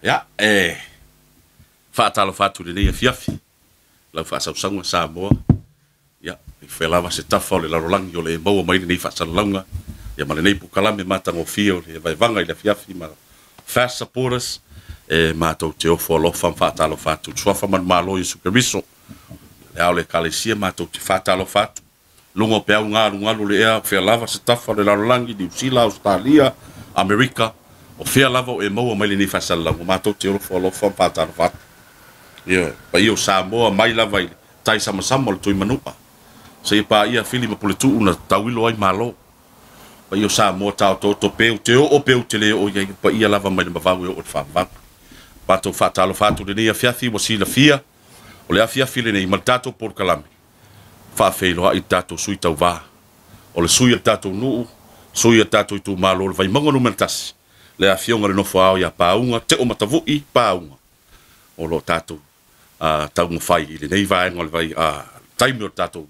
Ia, e faatalofa atu i lenei afiafi, lau faasausauga Samoa. Ia, i fea lava se tafa o le lalolagi o le maua mai lenei faasalalauga, ia ma lenei polokalame matagofie o le vaevaga i le afiafi ma Fast Supporters, e matou te ofo alofa ma faatalofa atu i le suafa manumalo Iesu Keriso. Le ao le ekalesia matou te faatalofa atu. Luga o peau galugalu le ea, o fea lava se tafa o le lalolagi, Niu Sila, Ausetalia, Amerika, o fea lava o e maua mai lenei faasalalauga, matou te ofo alofa ma faatalofa atu. Ia, paia o Samoa mai lava i le tai samasama o le Tuimanua, seia paia Fili ma Puletuu na tauilo ai Malo. Paia o Samoa taotooto peu te oo peu te le oo i ai, paia lava mai le mavau e oo i le faavavau. Matou faatalofa atu lenei afiafi ua silafia, o le afiafi lenei ma le tatou polokalame, faafeiloai le tatou sui tauva. O le sui o le tatou nuu, sui o le tatou itumalo o le Vaimauga Nu.1, le afioga i le nofo ao ia Pauga, Teo Matavui Pauga, o lo o tatou taumafai i lenei vaega o le vai, taimi o le tatou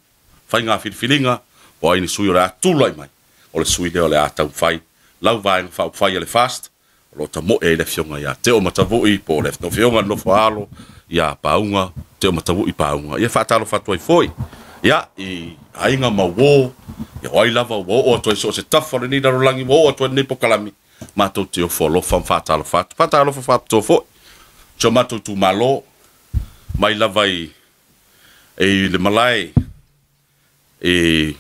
faiga filifiliga, po o ai ni sui o le a tulai mai, o le sui lea o le a taumafai lau vaega faaupufai a le FAST, o lo o tamoe ai le afioga ia Teo Matavui, po o le afioga i le nofo alo ia Pauga, Teo Matavui Pauga. Ia faatalofa atu ai foi, ia, i aiga ma uo, ia o ai lava ua oo atu ai so o se tafa o lenei lalolagi, ua oo atu ai lenei polokalame, matou te ofo alofa ma faatalofa atu. Faatalofa faapitoa foi si o matou itumalo, mai lava i le malae i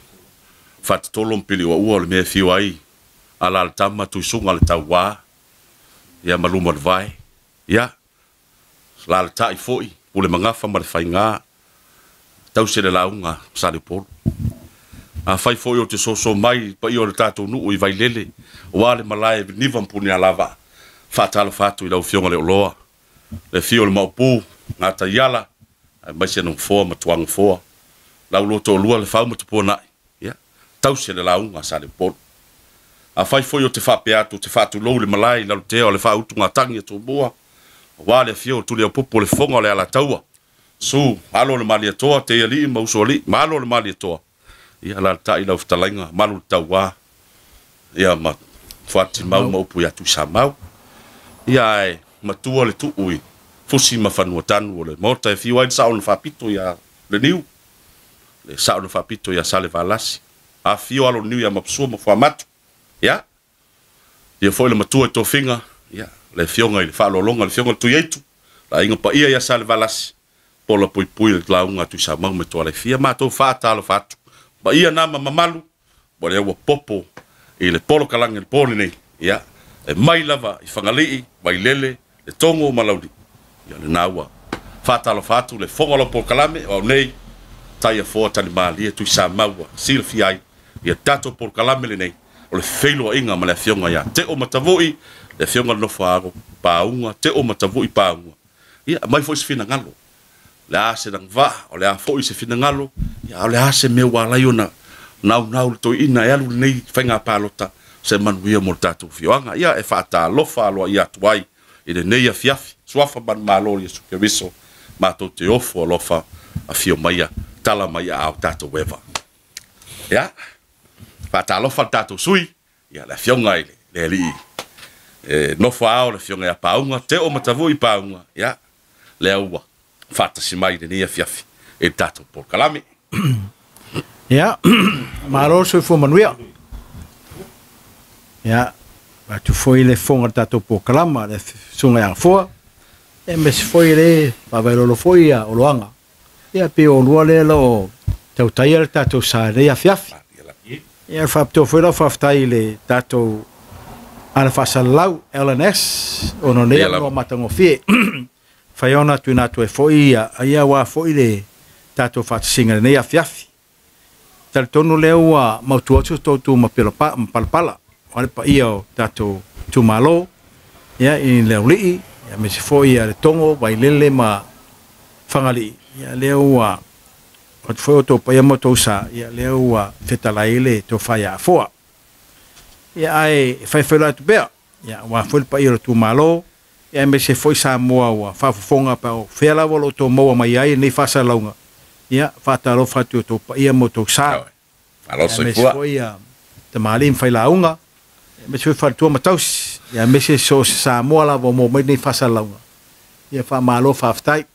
Fatatolo ma Piliuaua o le mea e fiu ai alalatama Tuisuga le tauā, ia ma luma o le vae. Ia, lalatai foi Pule Magafa ma le Faiga, tausi le lauga Saleupolu. Afai foi o te soso mai i paia o le tatou nuu i Vailele, aua le malae Niva ma Punialava, faatalofa atu i lau afioga Leoloa, le afio o le Maopu, Gataiala, aemaise Nofoa ma Tuagafoa, lau lua toalua le Fau ma Tupuanai, ia, tausi le lauga Saleupolu. Afai foi o te faapea atu, te faatulou le malae i Lalotea o le faautugatagi a Tumua, aua le afio o Tuliaupupu o le Fofoga o le Alataua, Su, alo o le Malietoa, Teialii ma Usoalii, ma alo o le Malietoa, ia alaalatai lau fetalaiga, malu le tauā, ia ma Fuatimau ma upu ia Tuisamau. Ia ae matua le tuu i Fusi ma Fanuatanu o le maota e fiu ai le sao na faapito ia Leniu, le sao na faapito ia Salevalasi, afio alo o Leniu ia Mapusua ma Fuamatu. Ia, ia foi le matua i tofiga, ia, le afioga i le faaaloaloga, le afioga i le Tuiaitu, le aiga paia ia Salevalasi, pola puipui le lauga a Tuisamau ma Tualaifia, matou faatalofa atu. Paia na ma mamalu, ua lea ua popo i le polokalage le po lenei, ia, e mai lava i Fagalii, Vailele, le Togo ma Laulii. Ia lena ua faatalofa atu le fofoga o lau polokalame, o au nei, Taiafoa Talimalie Tuisamau ua silafia ai ia tatou polokalame lenei, o le feiloaiga ma le afioga ia Teo Matavui, Le afioga le nofo a ao Pauga Teo ma Tavui Pauga, ia aumai foi se finagalo. Le a se lagavaa, o le a foi se finagalo, ia a o le a se mea ua ala ai ona naunau le toeaina e alu lenei faiga palota se manuia mo le tatou afioaga. Ia e faatalofa aloaia atu ai i lenei afiafi, suafa manumalo o Iesu Keriso, matou te ofo alofa, afio maia, tala mai aao tatou eva. Ia, faatalofa le tatou sui, ia le afioga i le alii e nofo ao le afioga ia Pauga, Teo ma Tavui Pauga, ia, lea ua faatasi mai i lenei afiafi i le tatou polokalame. Ia, malo le soifua manuia. Ia, atu foi le fofoga o le tatou polokalama le Susuga ia Gafoa, aemaise foi le faavailolo foi ia Oloaga. Ia, pei o oulua lea o lo o tautaia le tatou sa i lenei afiafi. Ia, faapitoa foi lau faafetai i le tatou ala faasalalau LNS, ona o nei avanoa matagofie. Fai ona tuuina atu ai foi ia, ia aua foi le tatou faatasiga i lenei afiafi. Talitonu lea ua mautu atu tou tu ma palapala, o le paia o tatou itumalo, ia, i le Laulii, ia, aemaise foi ia le Togo, Vailele ma Fagalii, ia, lea ua atu foi o tou paia ma tou sa, ia, lea ua fetalai le tofa ia Afoa. Ia, ae faifailoa atu pea, ia, aua foi le paia o le itumalo, ia, aemaise foi Samoa ua faafofoga pa o fea lava o lo o outou maua mai ai lenei faasalalauga, ia, faatalofa atu i outou paia ma outou sa. Malo Aemaise soifua. foi ia tamalii ma failauga, aemaise foi faletua ma tausi, ia, aemaise so o se Samoa lava o maua mai lenei faasalalauga. Ia, faamalo faafetai.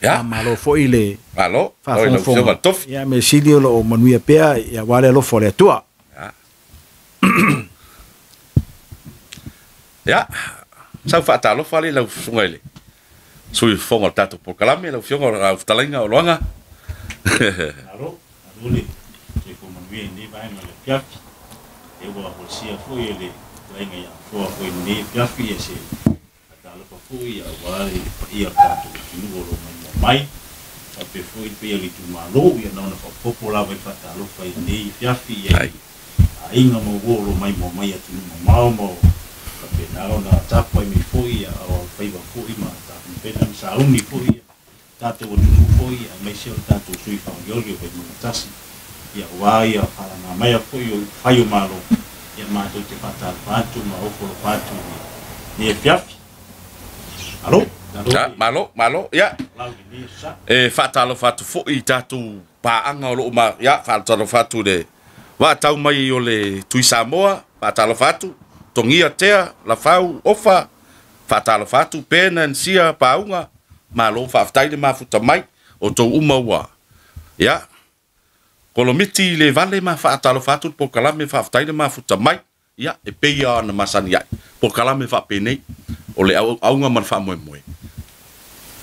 Ia, Faamalo foi le malo, oi lau afioga faafogafoga. le tofi. Ia, mea sili o lo o manuia pea, ia, aua le alofa o le Atua. Ia, sau faatalofa le lau susuga i le sui fofoga o le tatou polokalame, lau afioga o lau fetalaiga Oloaga. Malo, malo le soifua manuia i lenei vaega o le afiafi. E ua folasia foi e le fetalaiga ia Afoa foi i lenei afiafi ia se faatalofa foi aua le paia o le tatou atunuu o lo o maimoa mai. Faapea foi le paia o le itumalo, ia na ona faaopoopo lava i le faatalofa i lenei afiafi ia i aiga ma uo o lo o maimoa mai atunuu mamao ma o faapena ona tapuai mai foi ia ao alofaiva foi ma tapenapena ma sauni foi ia tatou atunuu foi, aemaise o le tatou sui faolioli o Vaimauga 1, ia aua ia faalagamaea foi o upufai o Malo, ia matou te faatalofa atu ma ofo alofa atu i lenei afiafi. Malo, malo Ia, le malo, malo, ia. lau i lenei aso sa. E faatalofa atu foi i tatou paaga o lo o ma, ia, faatalofa atu i le vaatau mai o le Tui Samoa, faatalofa atu, Togia Tea, Lafau, Ofa, faatalofa atu, Pena, Nsia, Pauga, malo, faafetai le mafuta mai, o tou uma ua, ia, kolomiti i le vale ma faatalofa atu le polokalame, faafetai le mafuta mai, ia, e pei ona masani ai, polokalame faapenei, o le auga ma le faamoemoe.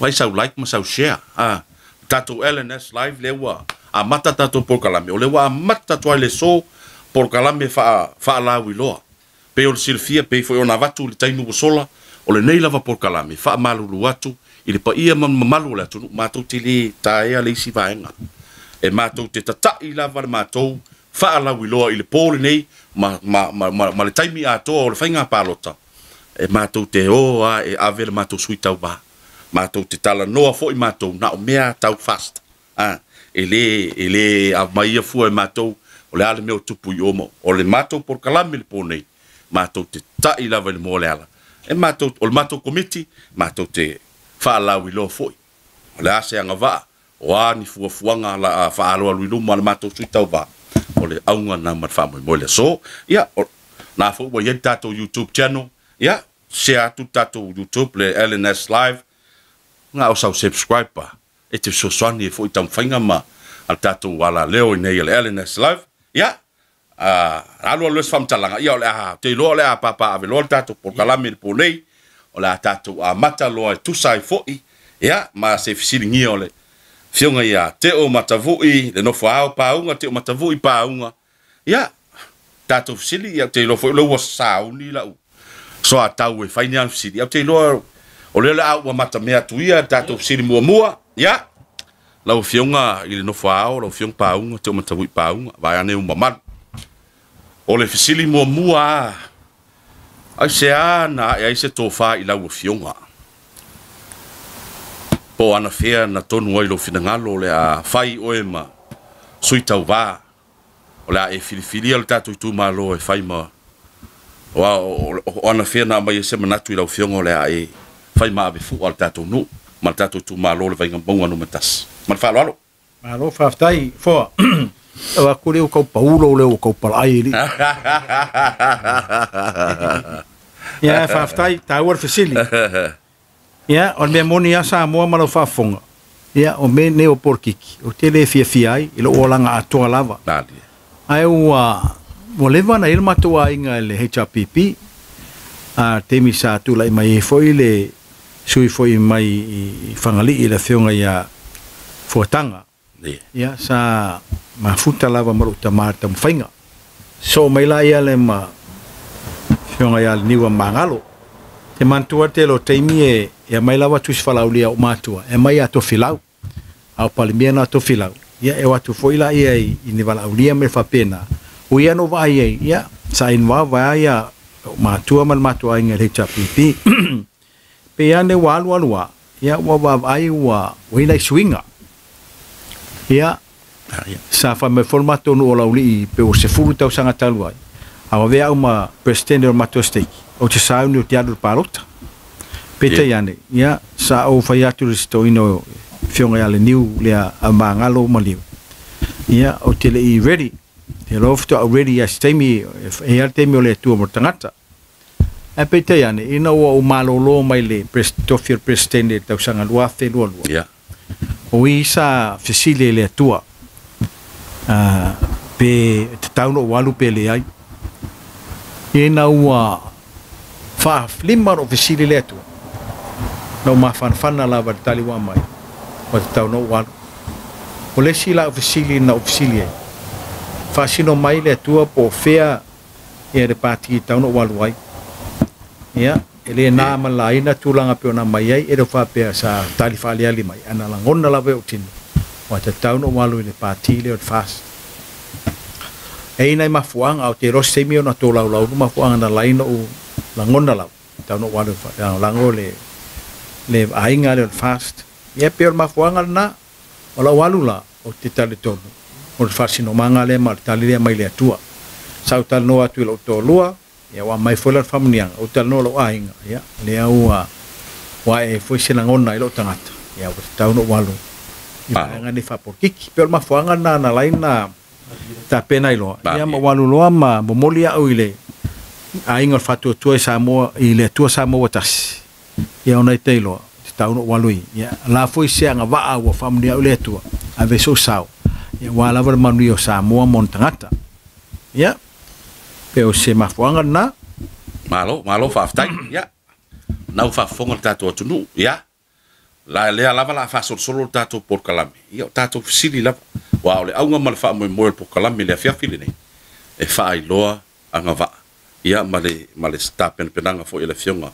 Vai sau like ma sau share. Ah, tatou LNS Live lea ua amata tatou polokalame, o lea ua amata atu ai le so polokalame faalauiloa. Pei o le silafia, pei foi ona avatu i le taimi ua sola, o lenei lava polokalame, faamalulu atu i le paia ma le mamalu o le atunuu, matou te le taea le isi vaega. E matou te tatai lava le matou faalauiloa i le po lenei ma, ma, ma, ma, ma le taimi atoa o le faiga palota, e matou te o a e ave le matou sui tauva. Matou te talanoa foi matou na o mea tau fast. Ah, e le aumai fua e matou, o le a le mea o tupu i omo. O le matou polokalame le po nei, matou te tai lava i le moa o le ala. E matou, o le matou komiti, matou te faalauiloa foi. O le a se agavaa, o a ni fuafuaga la faaloalo i luma le matou sui tauva. O le auga na ma le faamoemoe le aso. Ia, na foi ua i ai le tatou YouTube channel. Ia, share atu le tatou YouTube, le LNS Live. Nga o sau subscribe pa. E te fesoasoani e foi taumafaiga ma a le tatou alaleo i nei le LNS Live. Ia, alu alu le faamatalaga, ia o le a te iloa o le a papa ave loa le tatou polokalame le po nei, o le a tatou amata loa e tusa ai foi, ia, ma se fesiligia o le afioga ia Teo Matavui, le nofo ao Pauga, Teo Matavui Pauga, ia, tatou fesili, ia, te iloa foi o lea ua sauni lau soatau e fai ni ana fesili. Ia, te iloa o lea o le a ua matamea atu ia tatou fesili muamua, ia, lau afioga i le nofo ao, lau afioga Pauga, Teo Matavui Pauga, vaeane ua mamalu. O le fesili muamua a Ai se a na e ai se tofā i lau afioga po o anafea na tonu ai lou finagalo o le a fai oe ma sui tauvā o le a e filifilia le tatou itumalo e fai ma o anafea na aumai ai se manatu i lau afioga o le a e fai ma avefu'a le tatou nuu ma le tatou itumalo le Vaimauga Nu.1. Ma le faaaloalo. Malo faafetai Foa. Tau atu lea ua tau paulo lea ua tau palaai e alii. Ia faafetai taua le fesili. Ia o le mea moni lava Samoa ma lau faafofoga, ia o mea nei o polokiki ou te le fiafia ai i lou olaga atoa lava. Ae ua ua leva ona i ai le matou aiga i le HRPP, a taimi sa tulai mai ai foi le sui foi mai i Fagalii le afioga ia Fuataga. Ia sa mafuta lava ma lou tama i le taumafaiga. Sosoo mai la ia le ma afioga ia Leniua Magalo. Te manatua le tele o taimi e aumai lava tusi falaulia a ou matua e aumai ia Tofilau. A o Palemia na o Tofilau, ia e o atu foi la ia i ni valaaulia ma mea faapena. Ua ia na ou vaai ai, ia sa involve ai ia ou matua ma le matou aiga i le HRPP. Pei lava nei ua alu alu lava, ia ua vaavaai ua i ai nai suiga. Ia, sa fai mai foi le matou nuu o Laulii pe ua 10 tausaga talu ai, a ua avea au ma Peresetene o le matou stake, ou te sauni ou te alu i le palota. Peitai ane, ia, sa ou fai atu i le toeaina o Afioga ia Leniu lea a Magalo ma Liu, ia, ou te le i ready. Te iloa faatoa ou ready i se taimi, e i ai lava le taimi o le Atua mo le tagata. Ae peitai ane, ina ua ou malolo mai le tofi o le Peresetene i le tausaga 2022, o i sa fesili ai le Atua, pe tatau ona ou alu pe leai. Ina ua faalima ona ou fesili le Atua, na ou mafanafana lava i le tali ua aumai, ua tatau ona ou alu. O le isi la au fesili na ou fesili ai, faasino mai le Atua po o fea ia le pati e tatau ona ou alu ai. Ia, e le na ma le laina tulaga pei ona aumai ai, e le o faapea sa tali faaliali mai, ae na lagona lava e ou tino, ua tatau ona ou alu i le pati lea o le FAST. E i ai nai mafuaaga, ou te iloa se taimi ona tolaulau le mafuaaga na ala ai ona ou lagona lava, e tatau ona ou alu e lagolago le aiga lea o le FAST. Ia, e pei o le mafuaaga lena, o lau alu la, ou te talitonu, o le faasinomaga lea ma le tali lea mai le Atua. Sa ou talanoa atu i lou toalua, ia ua aumai foi lana faamanuiaga, ou talanoa i lou aiga, ia lea ua ae ai foi se lagona i lou tagata, ia ua tatau ona ou alu i vaega nei faapolokiki. Pei o le mafuaaga lena na ala ai ona tapena ai loa, ia ma ua alu loa ma momoli au i le aiga o le Faatuatua i Samoa, i le Atua Samoa ua tasi. Ia ona e te iloa, e tatau ona ou alu i ia la foi se agavaa ua faamanuia au e le Atua, ave sou sao, ia aua lava le manuia o Samoa ma ona tagata. Ia, pe o se mafuaaga lena. Malo, malo faafetai. Ia, na ua faafofoga le tatou atunuu. Ia, la lea lava la faasolosolo le tatou polokalame. Ia, o tatou fesili lava. Aua o le auga ma le faamoemoe o le polokalame i le afiafi lenei, e faailoa agavaa, ia ma le ma le tapenapenaga foi a le Afioga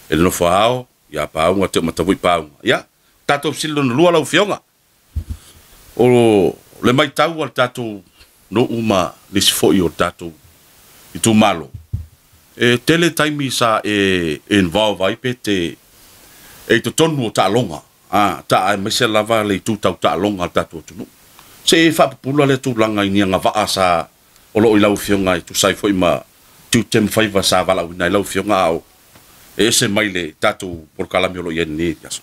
i le Nofo Ao ia Pauga Teomatavui Pauga. Ia, tatou fesili lona lua lau Afioga, o le matau a le tatou nuu ma nisi foi o le tatou itumalo, e tele taimi sa e involve ai pe te e i totonu o taaloga, a, ta aemaise lava le itu tau taaloga a le tatou atunuu. Se i faapupula lea tulaga i ni agavaa sa o lo o i lau Afioga e tusa ai foi ma tiute ma faiva sa valaauina ai lau Afioga a o e ese mai le tatou polokalame o lo o i ai lenei aso.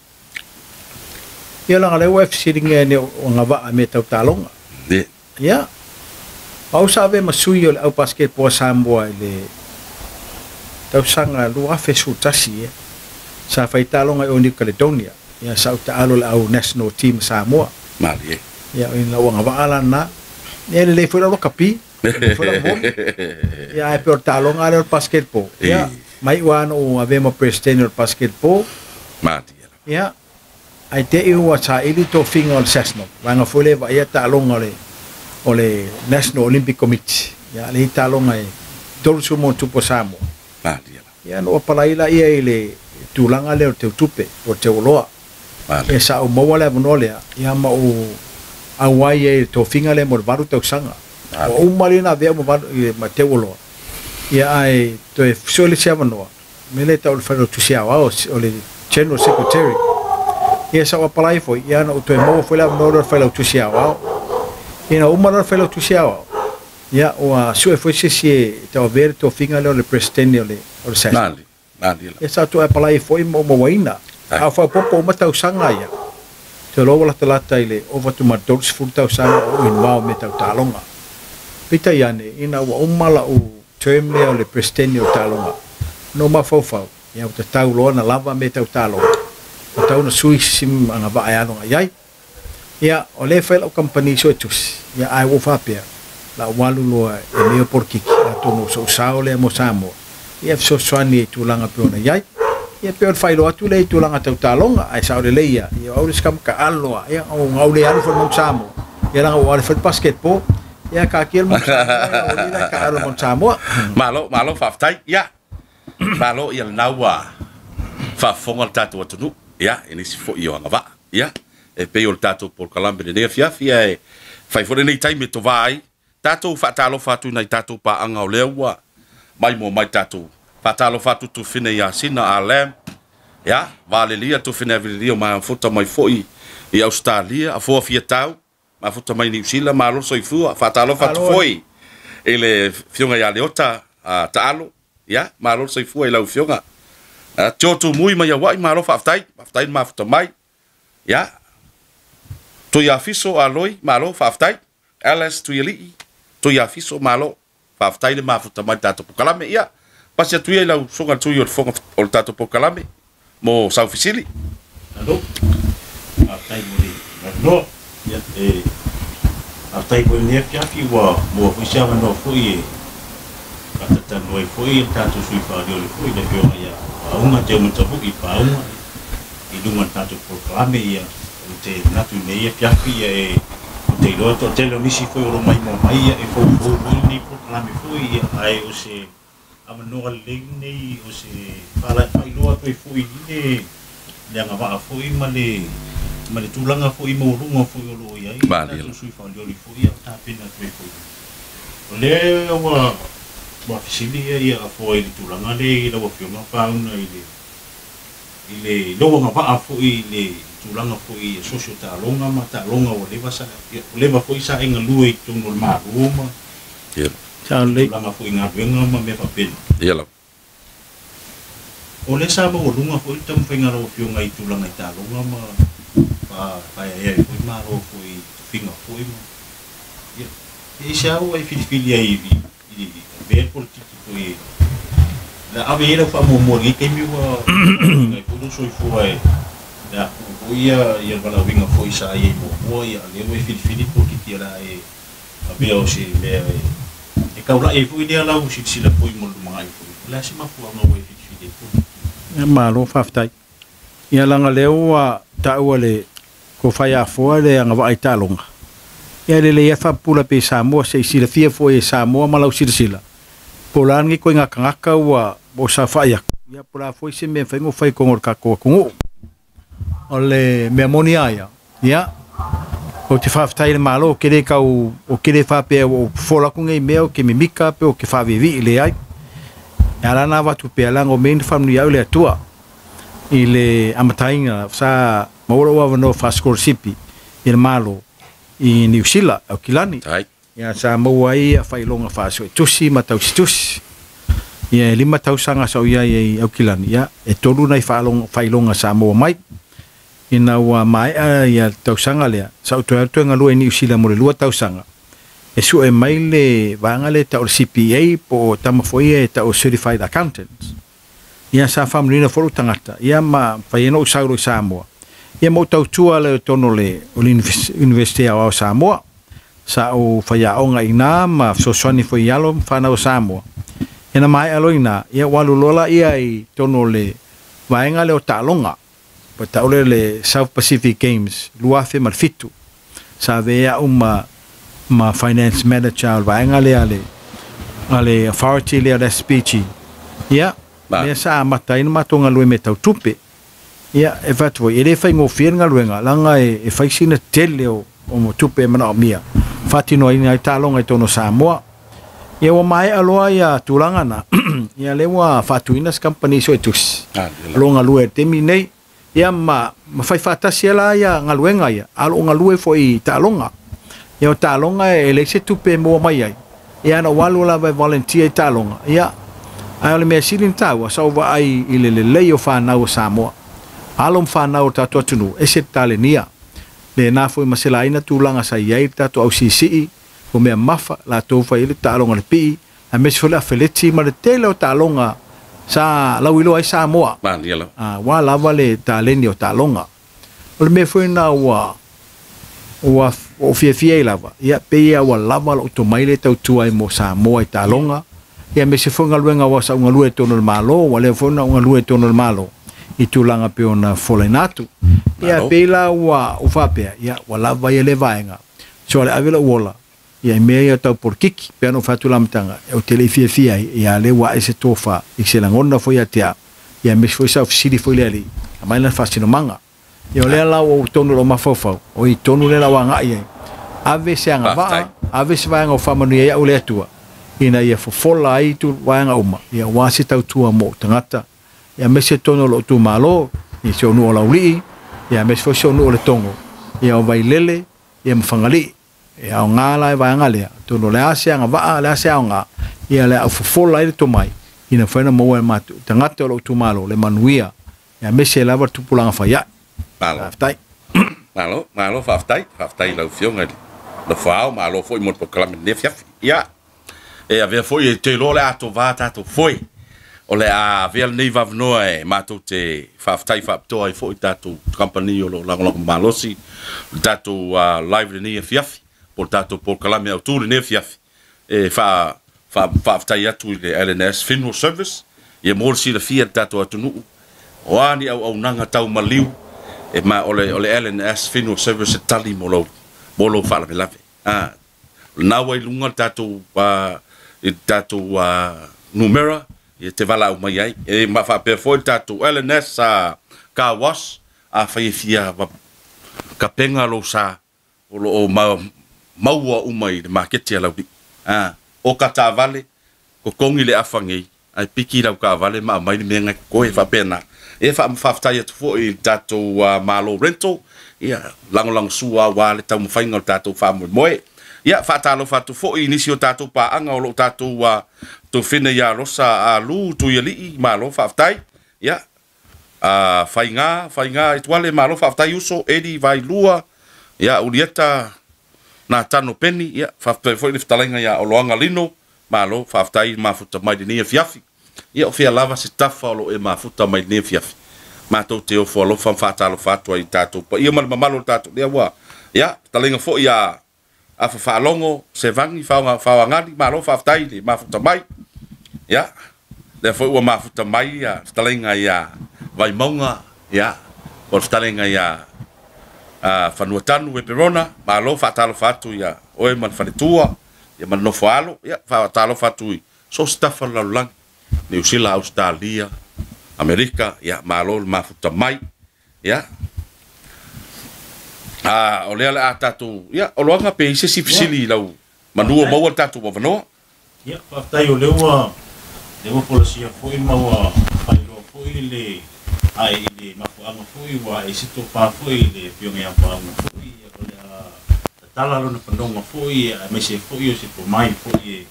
Ia leaga o lea ua e fesiligia e o agavaa i mea tau taaloga. Ia, o au sa avea ma sui o le au basketball a Samoa i le tausaga 2011 ia. Sa fai taaloga i o New Caledonia. Ia, sa ou taalo i le au national team a Samoa. Malie. Ia, o ina ua agavaa la lena. Ia, e lelei foi lau lakapi, lelei foi lau moli. Ia, ae pei o le taaloga lea o le basketball. Ia, mai ua na ou avea ma Peresetene o le basketball. Malie lava. Ia, ae te i ua saili tofiga o le SASNOC, vaega foi lea e vaaia taaloga o le o le National Olympic Committee. Ia, le i taaloga e 30 ma ona tupu a Samoa. Malie lava. Ia, na ou apalai laia i le tulaga lea o le teutupe, po o le teuoloa. Ia sa ou maua le avanoa lea, ia ma ou auai ai i le tofiga lea mo le 8 tausaga. Ua uma lea ona avea ma teuoloa, ia ae toe sue le isi avanoa. Mele tau le failautusi aoao o le General Secretary. Ia sa ou apalai foi, ia na ou toe maua foi le avanoa lea o le failautusi aoao. Ina ua uma loa le failautusi aoao, ia ua sue foi se isi e tauavea le tofiga lea o le Peresetene o le o le SASP. Ia sa toe apalai foi ma ou mauaina. A o faaopoopo uma tausaga ia, ou te iloa ua latalata i le ova atu ma le 30 tausaga o ou involve i mea tau taaloga. Peitai ane, ina ua uma lau term lea o le Peresetene o taaloga, na ou mafaufau, ia ua tatau loa ona lava mea tau taaloga, ua tatau ona sui se isi agavaa e alo agai ai. Ia, o lea e fai lau kamupani suetusi, ia ae ua ou faapea, o le a ou alu loa e mea o polokiki, atonu o sou sao lea mo Samoa, ia e fesoasoani i tulaga e pei ona i ai. Ia pei o le faailoa atu lea i tulaga tau taaloga, ae sao lelei lava, ia o au le isi kamaka alo lava, ia na ou le alu foi i le Mount Samoa, ia leaga ua ou alu e fai le basketball, ia taatia le Mount Samoa, ia o alii la e taaalo i le Mount Samoa. Malo, malo faafetai. Ia, malo ia lena ua faafofoga le tatou atunuu, ia, i nisi foi o agavaa, ia, e pei o le tatou polokalame i lenei afiafi, ae fai foi lenei taimi e tovā ai tatou faatalofa atu i nai tatou paaga o lea ua maimoa mai tatou. Faatalofa atu Tufine ia Sina Ah Lam, ia, Valelia Tufine Avililia o mafuta mai foi i Ausetalia, Afoa Fiatau, mafuta mai Niu Sila, malo soifua. Faatalofa atu foi i le Afioga ia Leota Taalo, ia, malo soifua i lau Afioga. Tio Tumui mai Hawaii, malo faafetai, faafetai le mafuta mai. Ia, Tuiafiso Aloi, malo faafetai. Alice Tuialii, Tuiafiso, malo faafetai le mafuta mai le tatou polokalame. Ia, pasi atu ia i lau susuga le tui o le fofoga o le tatou polokalame mo sau fesili. Malo, faafetai mo le avanoa. Ia, e faafetai foi i lenei afiafi ua maua foi se avanoa foi e faatatalanoa ai foi le tatou sui usufono foi le Afioga ia Paauga Teumatavu'i Paauga i luga o le tatou polokalame. Ia, ou te manatu i lenei afiafi, ia e ou te iloa toatele o nisi foi o lo o maimoa mai, ia e foufou foi lenei polokalame foi, ia ae o se avanoa lelei lenei o se faailoa atu ai foi i le le agavaa foi ma le tulaga foi maualuga foi o lo o i ai tatou sui faolioli foi ia o tapena atu ai foi. O lea ua fesili ia Afoa i le tulaga lea i lau Afioga Paauga i le lou agavaa foi i le tulaga foi i soso taaloga ma taaloga ua leva foi sa e galue i totonu o le Malo ma tulaga foi i galuega ma mea faapena. O lea sa maualuga foi le taumafaiga a lau Afioga i tulaga i taaloga ma faaeaea ai foi malo foi i tofiga foi ma ia e i se au ai filifili ai i le avea le politiki foi la ave ai lau faamuamua i lenei taimi ua ai foi lou soifua e le atuu foi ia le valaauina foi sa i ai muamua ia lea ua e filifili politiki la e avea o se mea e taulai ai foi lea lau silasila foi mo le lumanai foi. O le a se mafuaaga ua e filifili ai politiki? Malo faafetai. Ia leaga lea ua taua le ko Faiafoa le agavaa i taaloga. Ia lelei lava faapupula pea i Samoa se i silafia foi e Samoa ma lau silasila. Po o le a lenei ituaiga tagata ua ou saofai atu. Ia po o le a foi se mea e mafai ona ou fai i totonu o le tatou atunuu. O le mea moni lava ia, ia, ou te faafetai i le Malo, ou te le tau, ou te le faapea ua ou fofola atu nei mea ou te mimita pe ou te faaviivii, leai. E ala ona avatu pea, leaga o mea ia na faamanuia au e le Atua. I le amataina sa maua lou avanoa faasikolasipi i le Malo i Niu Sila, Aukilani. Ia sa maua ai faailoga faasuetusi ma tausitusi. Ia e 5 tausaga sa ou i ai i Aukilani, ia e 3 nai faailoga sa maua mai. Ina ua maea ia tausaga lea, sa ou toe alu toe galue i Niu Sila mo le 2 tausaga. E sue mai le vaega lea e tau o le CPA po o tama foi ia e tau o Certified Accountants. Ia sa faamanuiaina foi lou tagata, ia ma fai ai ona ou sau loa i Samoa. Ia ma ou tautua lea i totonu o le Universite Aoao o Samoa. Sa ou faiaoga i ina ma fesoasoani foi i alo ma fanau o Samoa. Ia na maea loa i ina, ia ua alu loa laia i totonu o le vaega lea o taaloga, po tau lea le South Pacific Games 2007. Sa avea au ma finance manager o le vaega lea a le authority lea o le SPG. Ia, lea sa amata ai ona matou galue i mea tau tupe. Ia, e fai atu foi, e le faigofie le galuega, leaga e fai sina tele o tupe e manaomia, faatinoina ai taaloga i totonu o Samoa. Ia ua maea loa ia tulaga na ia lea ua faatuina se kamupani suetusi o lo o galue i le taimi lenei. Ia ma fai faatasi ai la ia galuega ia, a o lo o galue foi i taaloga. Ia o taaloga e leai se tupe e maua mai ai, ia na ou alu lava e volunteer i taaloga, ia ae o le mea sili ona taua, sa ou vaai i le lelei o fanau a Samoa. Alo ma fanau o le tatou atunuu, ese le talenia. Lena foi ma selaina tulaga sa i ai le tatou au siisii, o mea mafa, latou fai ai le taaloga a le pii, aemaise foi le afeleti ma le tele o taaloga sa lauiloa ai Samoa. Ua lava le taleni o taaloga. O le mea foi lena ua ua ou fiafia ai lava, ia pei lava ua lava lou tomai lea e tautua ai mo Samoa i taaloga, ia aemaise foi galuega aua sa ou galue i totonu o le Malo, ua leva foi ona ou galue i totonu o le Malo i tulaga pei ona folaina atu. Ia pei la ua ou faapea, ia ua lava ia lea vaega, so o le ave lou ola ia i mea ia tau polokiki, pei ona ou fai atu i le amataga, ou te le i fiafia ai, ia lea ua ae se tofa i se lagona foi ia te au, ia aemaise foi sa ou fesili foi i le Alii, aumai lana faasinomaga. Ia o lea la ua ou tonu i lou mafaufau, o i tonu lea la ua agai ai. Ave se agavaa, ave se vaega ua faamanuia ai au e le Atua, ina ia fofola ai itu vaega uma, ia aua se tautua mo ou tagata, ia aemaise tonu o lou itumalo, i si ou nuu o Laulii, ia aemaise foi si ou nuu o Letogo, ia o Vailele, ia ma Fagalii. E aoga la e vaega lea, atonu o le a se agavaa, o le a se aoga, ia le a fofola ai le tomai, ina mafai ona maua e matou tagata o lou itumalo le manuia, ia aemaise lava le tupulaga fai ae. Malo. Faafetai. Malo, malo faafetai, faafetai i lau Afioga i le Nofoao, malo foi mo le polokalame i lenei afiafi. Ia, e avea foi e te iloa o le a tovā tatou foe. O le a avea lenei vavanoa e matou te faafetai faapitoa ai foi i tatou kamupani o lo o lagolago malosi le tatou live i lenei afiafi, po o le tatou polokalame autu i lenei afiafi. E faafetai atu i le LNS Funeral Service, ia mo le silafia e le tatou atunuu, o a ni auaunaga tau maliu, e ma, o le, o le LNS Funeral Service e tali mo lou, mo lou faalavelave. A, o lena ua i luga le tatou, i le tatou numera, ia te valaau mai ai. E ma faapea foi le tatou LNS Car Wash, afai e fia kapega lou sa, o lo o maua uma i le maketi a Laulii. A, o ka taavale, totogi le afa nei, ae piki lau taavale ma aumai le mea na e totoe, e faapena. E faafetai atu foi i le tatou Malo Rental, ia, lagolagosua aua le taumafaiga o le tatou faamoemoe. Ia, faatalofa atu foi i nisi o tatou paaga o lo o tatou tofina ia Rosa Alu Tuialii, malo faafetai. Ia, Faiga, Faiga Ituale, malo faafetai uso, Eddie Vailua, ia, Ulieta Natano Peni, ia, faafetai foi le fetalaiga ia Oloaga Lino, malo faafetai le mafuta mai lenei afiafi. Ia, o fea lava se tafa o lo o e mafuta mai lenei afiafi, matou te ofo alofa ma faatalofa atu ai i tatou paia ma le mamalu o le tatou, lea ua, ia, fetalaiga foi ia Afa Faalogo, Sevagi, Faoagali, malo faafetai le mafuta mai. Ia, lea foi ua mafuta mai ia fetalaiga ia Vaimauga, ia, o le fetalaiga ia Fanuatanu Eperona, malo faatalofa atu ia oe ma le faletua, ia ma le nofoaalo, ia, faatalofa atu i so o se tafa o le lalolagi, Niu Sila, Ausetalia, Amerika, ia, malo le mafuta mai. Ia, a o lea o le a tatou, ia, Oloaga, pe i ai se isi fesili i lau manu o maua le tatou avanoa. Ia, faafetai o lea ua, lea ua folasia foi ma ua faailoa foi le ae i le mafuaaga foi ua ae ai se tofa foi i le Afioga ia Paauga foi, ia, o le a tatala lona fanoga foi, aemaise ai foi o se tomai foi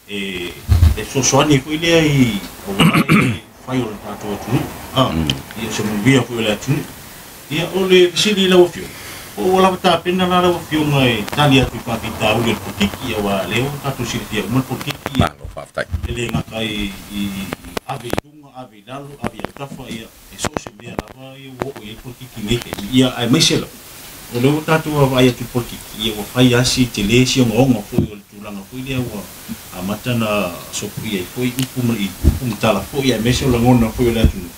e fesoasoani foi lea i aua le fai o le tatou atunuu, ia o se manuia foi o le atunuu. Ia, o le fesili i lau Afioga, po ua lava tapena la lau Afioga e tali atu i faafitauli o le polokiki, aua o lea ua tatou silafia uma le polokiki, Malo faafetai. E le gata i ave i luga, ave i lalo, ave i autafa, ia, e so o se mea lava ia ua oo i ai le polokiki i lenei taimi, ia, aemaise lava o lea ua tatou vaavaai atu i le polokiki, ia ua fai lava si tele si ogaoga foi o le tulaga foi lea ua amata ona sopoia ai foi upu ma upu ma tala foi, aemaise o lagona foi o le atunuu.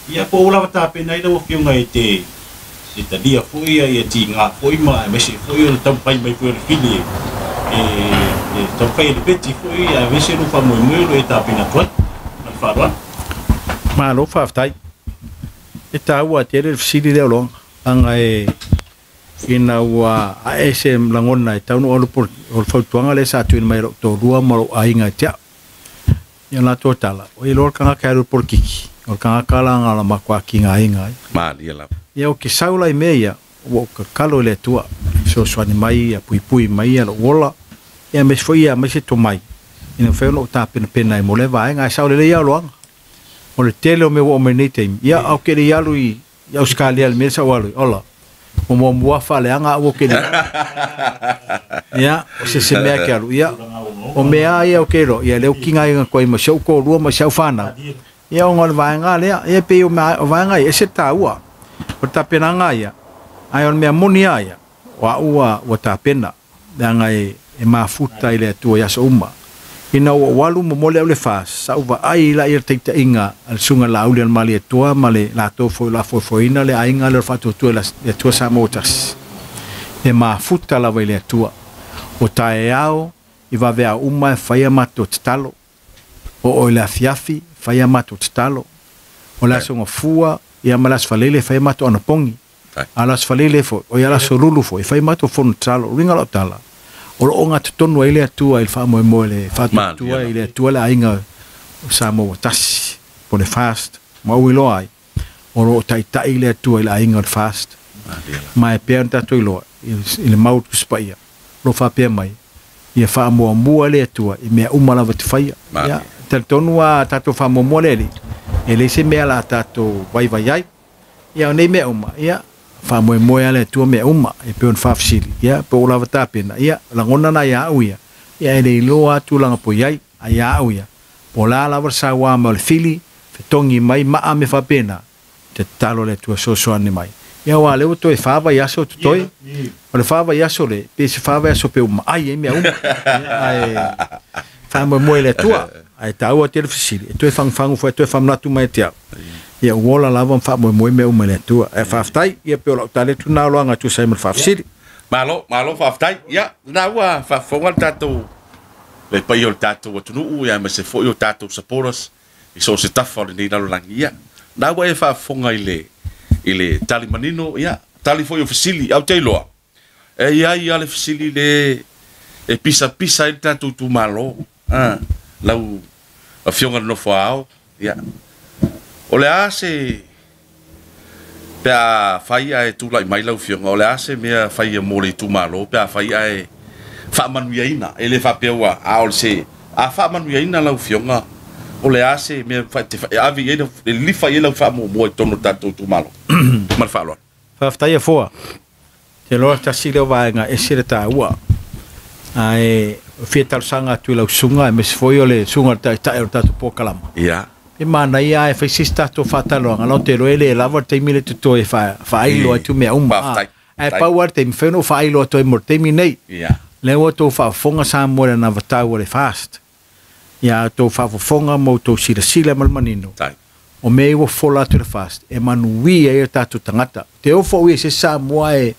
Ia, po ua lava tapena ai lau Afioga e te e talia foi ia tiga foi ma aemaise foi o le taumafai mai foi o le fili e e taumafai e lepeti foi, aemaise lou faamoemoe o lo o e tapena atu ai. Ma le faaaloalo. Malo faafetai. E taua tele le fesili lea o Loga, leaga e ina ua ae se lagona e tatau ona ou alu O le fautuaga lea sa tuuina mai e lo'u toalua ma lo'u aiga e te a'u. Ia latou tala, o iloa le tagata e alu i le polokiki, o le tagata la na matua tigaina ai. Malie lava. Ia ou te sau la i mea ia, ua ou tatalo i le Atua, fesoasoani mai ia puipui mai ia lou ola, ia aemaise foi ia aumai se tomai, ina mafai ona ou tapenapena ai mo lea vaega. Ae sao lelei lava Oloaga, o le tele o mea ua oo mai nei taimi, ia ae ou te le i alu i Ausetalia i le mea lea sa ou alu ai, ola, ua muamua faaleaga au ou te le ia, o se se mea e te alu, ia, o mea lava ia ou te iloa, ia lea ua tigaina atu ai ma si ou toalua ma si au fanau, ia ona o le vaega lea, ia pei o vaega ia, e ese le taua o le tapenaga ia, ae o le mea moni lava ia, o au ua tapena, leaga e mafuta i le Atua i aso uma. Ina ua ou alu momoli au le FAS, sa ou vaai la ia le taitaiga a le Susuga Laauli a le Malietoa ma le latou foi o le a foefoeina le aiga lea o le Faatuatua i le Atua Samoa ua tasi. E mafuta lava i le Atua. O taeao i vaveao uma e fai a matou tatalo. Oo i le afiafi, fai a matou tatalo. O le Aso Gafua ia ma le Aso Faraile e fai a matou anapogi. A o le Aso Faraile foi, o ia le Aso Lulu foi, e fai matou fono tatalo. O le uiga o lau tala, o lo o ogatotonu ai le Atua i le faamoemoe i le faatuatua i le Atua le aiga o Samoa ua tasi, po o le FAST, ma ua iloa ai, o lo o taitai le Atua i le aiga o le FAST. Ma e pei ona tatou iloa i le mau o le Tusi Paia, o lo o faapea mai, ia faamuamua le Atua i mea uma lava e te faia. Ia, talitonu lava a tatou faamuamua le Alii, e leai se mea o le a tatou vaivai ai. Ia, o nei mea uma, ia, faamoemoe lava le Atua mea uma, e pei ona faafesili, ia, po ua lava tapena, ia, lagona na ia au ia, ia e le iloa lava tulaga po i ai, a ia au ia, po o le a lava le saua mai o le fili, fetogi mai maa mea faapena, te tatalo le Atua fesoasoani mai. Ia, aua o lea ua toe fa vaiaso o totoe, o le fa vaiaso le, pei se fa vaiaso pei ua maai ai mea uma, ia, ae faamoemoe i le Atua. Ae taua tele fesili, e toe fagufagu foi, e toe faamanatu mai ia te au. Ia ua ola lava ma faamoemoe mea uma i le Atua. Ae faafetai, ia pei o lau tali atu lena o Loaga e tusa ai ma le faafesili. Malo, malo faafetai. Ia, lena ua faafofoga le tatou, le paia o le tatou atunuu, ia aemaise foi o tatou supporters i so o se tafa o lenei lalolagi. Ia, lena ua e faafofoga i le, i le tali manino, ia, tali foi o fesili. Ae ou te iloa, e i ai lava le fesili le e pisapisa ai le tatou itumalo, a, lau Afioga i le Nofo Ao, ia, o le a se, pe a fai ae tulai mai lau Afioga, o le a se mea faia mo le itumalo pe a fai ae faamanuiaina, e le faapea ua, a o le se, a faamanuiaina lau Afioga, o le a se mea e ave i ai, e lilifa i ai lau faamuamua i totonu o le tatou itumalo? Ma le faaaloalo. Faafetai Afoa. Te iloa tasi lea o vaega ese le taua. Ae fia talosaga atu i lau susuga aemaise foi o le susuga i le Taitai o le tatou polokalama. Ia. E manaia lava e fai se isi tatou faatalanoaga, la te iloa e le lava le taimi lea totoe e faailo atu mea uma. Faafetai. Ae pau lava le taimi, mafai ona ou faailo atu ai mo le taimi nei. Ia. Lea ua outou faafofoga Samoa i le anavatau a le FAST. Ia a outou faafofoga ma outou silasila ma le manino. Tai. O mea ia ua fola atu i le FAST e manuia ai o tatou tagata. Te ofo ui e se Samoa e,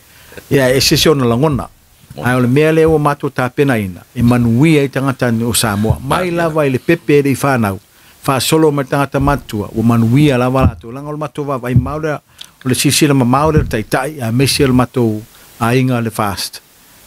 ia e ese se ona lagona. Ae o le mea lea ua matou tapenaina e manuia ai tagata o Samoa. Mai lava i le pepe e le i fanau, faasolo mai le tagata matutua, ua manuia lava latou. Leaga o le matou vaavaai mamao lea, o le silasila mamao lea o le Taitai aemaise o le matou aiga le FAST.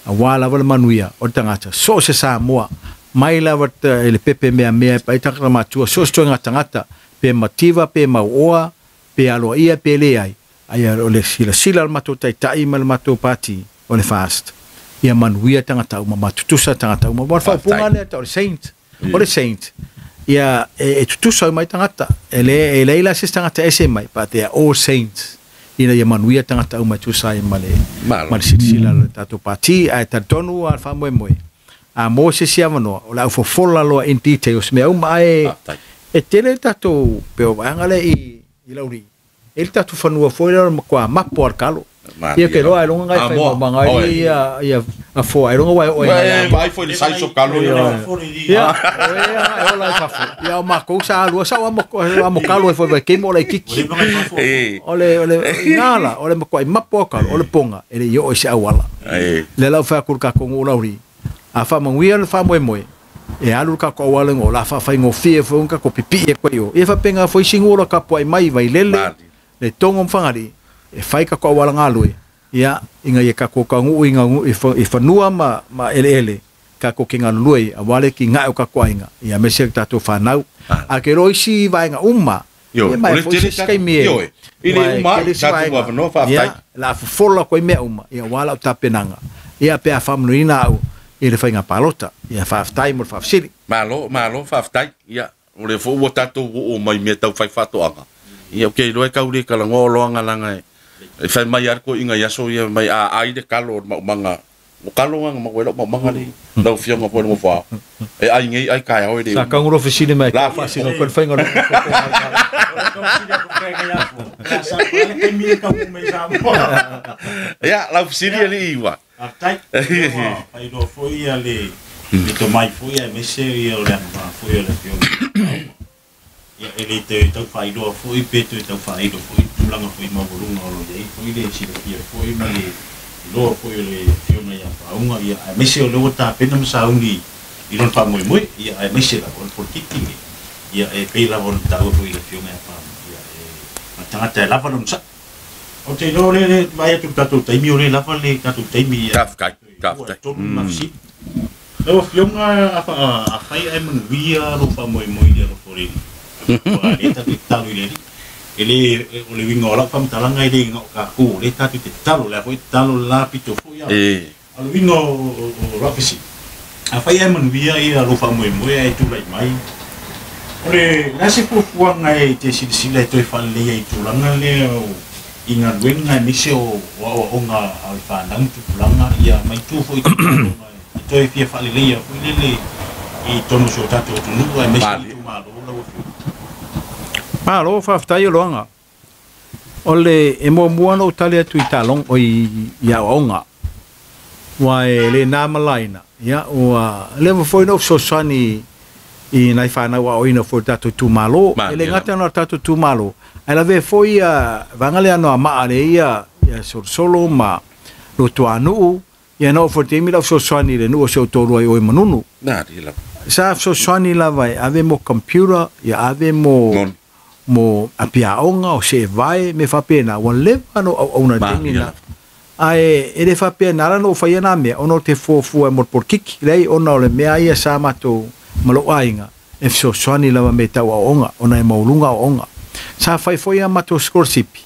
Aua lava le manuia o le tagata, so o se Samoa, mai lava i le pepe meamea e pai tagata matua, so o se toega tagata, pe mativa, pe mauoa, pe aloaia, pe leai, ae o le silasila a le matou Taitai ma le matou Pati o le FAST, ia manuia tagata uma, ma tutusa tagata uma. Aua o le faaupuga lea tau o le saint, o le saint, ia e tutusa uma ai tagata, e leai la se isi tagata e ese mai, but they are all saints, ina ia manuia tagata uma e tusa ai ma le silasila a le tatou Pati. Ae talitonu lava le faamoemoe, a maua se isi avanoa, o le a fofola loa in detail o se mea uma, ae e tele le tatou pei o vaega lea i Laulii, e i le tatou fanua foi lea o le matua mapo lava le kalo. Ia ke loa ai loga ngai fai maumanga ai ia ia afoa ai loga wai o ai. Vai foi le size o kalo ia. Ia, o ia e ola i fafo. Ia o makou sa alua sa o amo kalo e foi vai kemo la kiki. O le ngala o le matua mapo kalo o le ponga e le i oo i se auala. Le lau fai atu le kakou nguu lauri. A faamanuia le faamoemoe, e alu le kakou auala i o la faafaigofie foi ona kakou pipii e koe i o. Ia faapena foi isi nuu o lo tapuai mai Vailele, le Togo ma Fagalii, e fai kakou auala galue, ia, ina ia kakou taunuu i fanua ma eleele, Kako ke galulue auā le tigae o kako aiga ia aemaise le tatou fanau ae ke iloa isi vaega uma Ioe, ia ma o e le foi se tele isi tatou, taimi e ioe, e le uae uma ai tele isi tatou vaega avanoa, ia faafetai. o le a fofola atu ai mea uma ia auā lau tapenaga ia pe a faamanuiaina au i le faiga palota. Ia faafetai mo le faafesili. Malo, malo faafetai. Ia, o lea foi ua tatou oo mai i mea tau fai faatoaga. Ia, ou te iloa e tau le talanoa oloaga leaga e fai mai lava le toeaina i aso ia, mai a ai le talo o le maumaga, o talo na na maua ai lau maumaga le lau afioga foi le nofo e ai nei ai taeao e le Sa uma. tagu loa fesili mai La tau faasino koe le faiga o le Ia, lau fesili alii ua. Faafetai, o lea ua faailoa foi ia le le tomai foi aemaise ia o le agavaa foi o le Afioga i le Aoga. Ia e le toe tau faailoa foi pe toe tau faailo foi tulaga foi maualuga o lo o i ai foi le silafia foi ma le iloa foi o le Afioga ia Faauga ia aemaise o lea ua tapena ma sauni i lona faamoemoe ia aemaise lava o le polokiki ia e pei lava ona taua foi i le Afioga ia Faauga ia e ma le tagata e lava lona saʻa. Ou te iloa o lea e vaai atu i le tatou taimi o lea e lava le tatou taimi ia Faafetai, toe lua faafetai. tolu ma fesili. Lau Afioga afai ae manuia lou faamoemoe i le alofa o le Alii, aua o lea tatou te tatalo i le Alii, e le, o le uiga o lau faamatalaga e le na o tatou, o lea tatou te tatalo, o le a foi tatalo le la pito foi, a o le uiga o lau fesili, afai ae manuia ia lou faamoemoe ae tulai mai, o le a se fuafuaga e te silasila e toe faaleleia i tulaga lea o i galuega aemaise o aoaoga a le fanau ma tupulaga ia ma itu foi i tupulaga e toe fia faaleleia foi lele i totonu o si o tatou atunuu aemaise o Malie. itumalo lau Afioga. Malo faafetai o loaga. O le e muamua ona ou tali atu i taaloga oi i aoaoga aua e le na ma laina ia ua leva foi ona ou fesoasoani i nai fanau aoaoina foi o le tatou itumalo. E le Malie gata lava. ona o le tatou itumalo ae lavea foi ia vaega lea Anoamaa lea ia ia Solosolo ma Luatuanuu ia na oo foi i le taimi lau fesoasoani i le nuu o si ou toalua i o i Manunu. Malie lava. Sa fesoasoani lava e ave mo computer ia ave mo Moni. mo apiaoga o seevae me faapena ua leva ona ou auauna i le taimi Malie lena. lava. Ae e le faapea na ala ona ou faia na mea ona o te fuafua e mo le polokiki. Leai ona o le mea ia sa matou ma lou aiga e fesoasoani lava me tau aoaoga ona e maualuga aoaoga. Sa fai foi a matou sikolasipi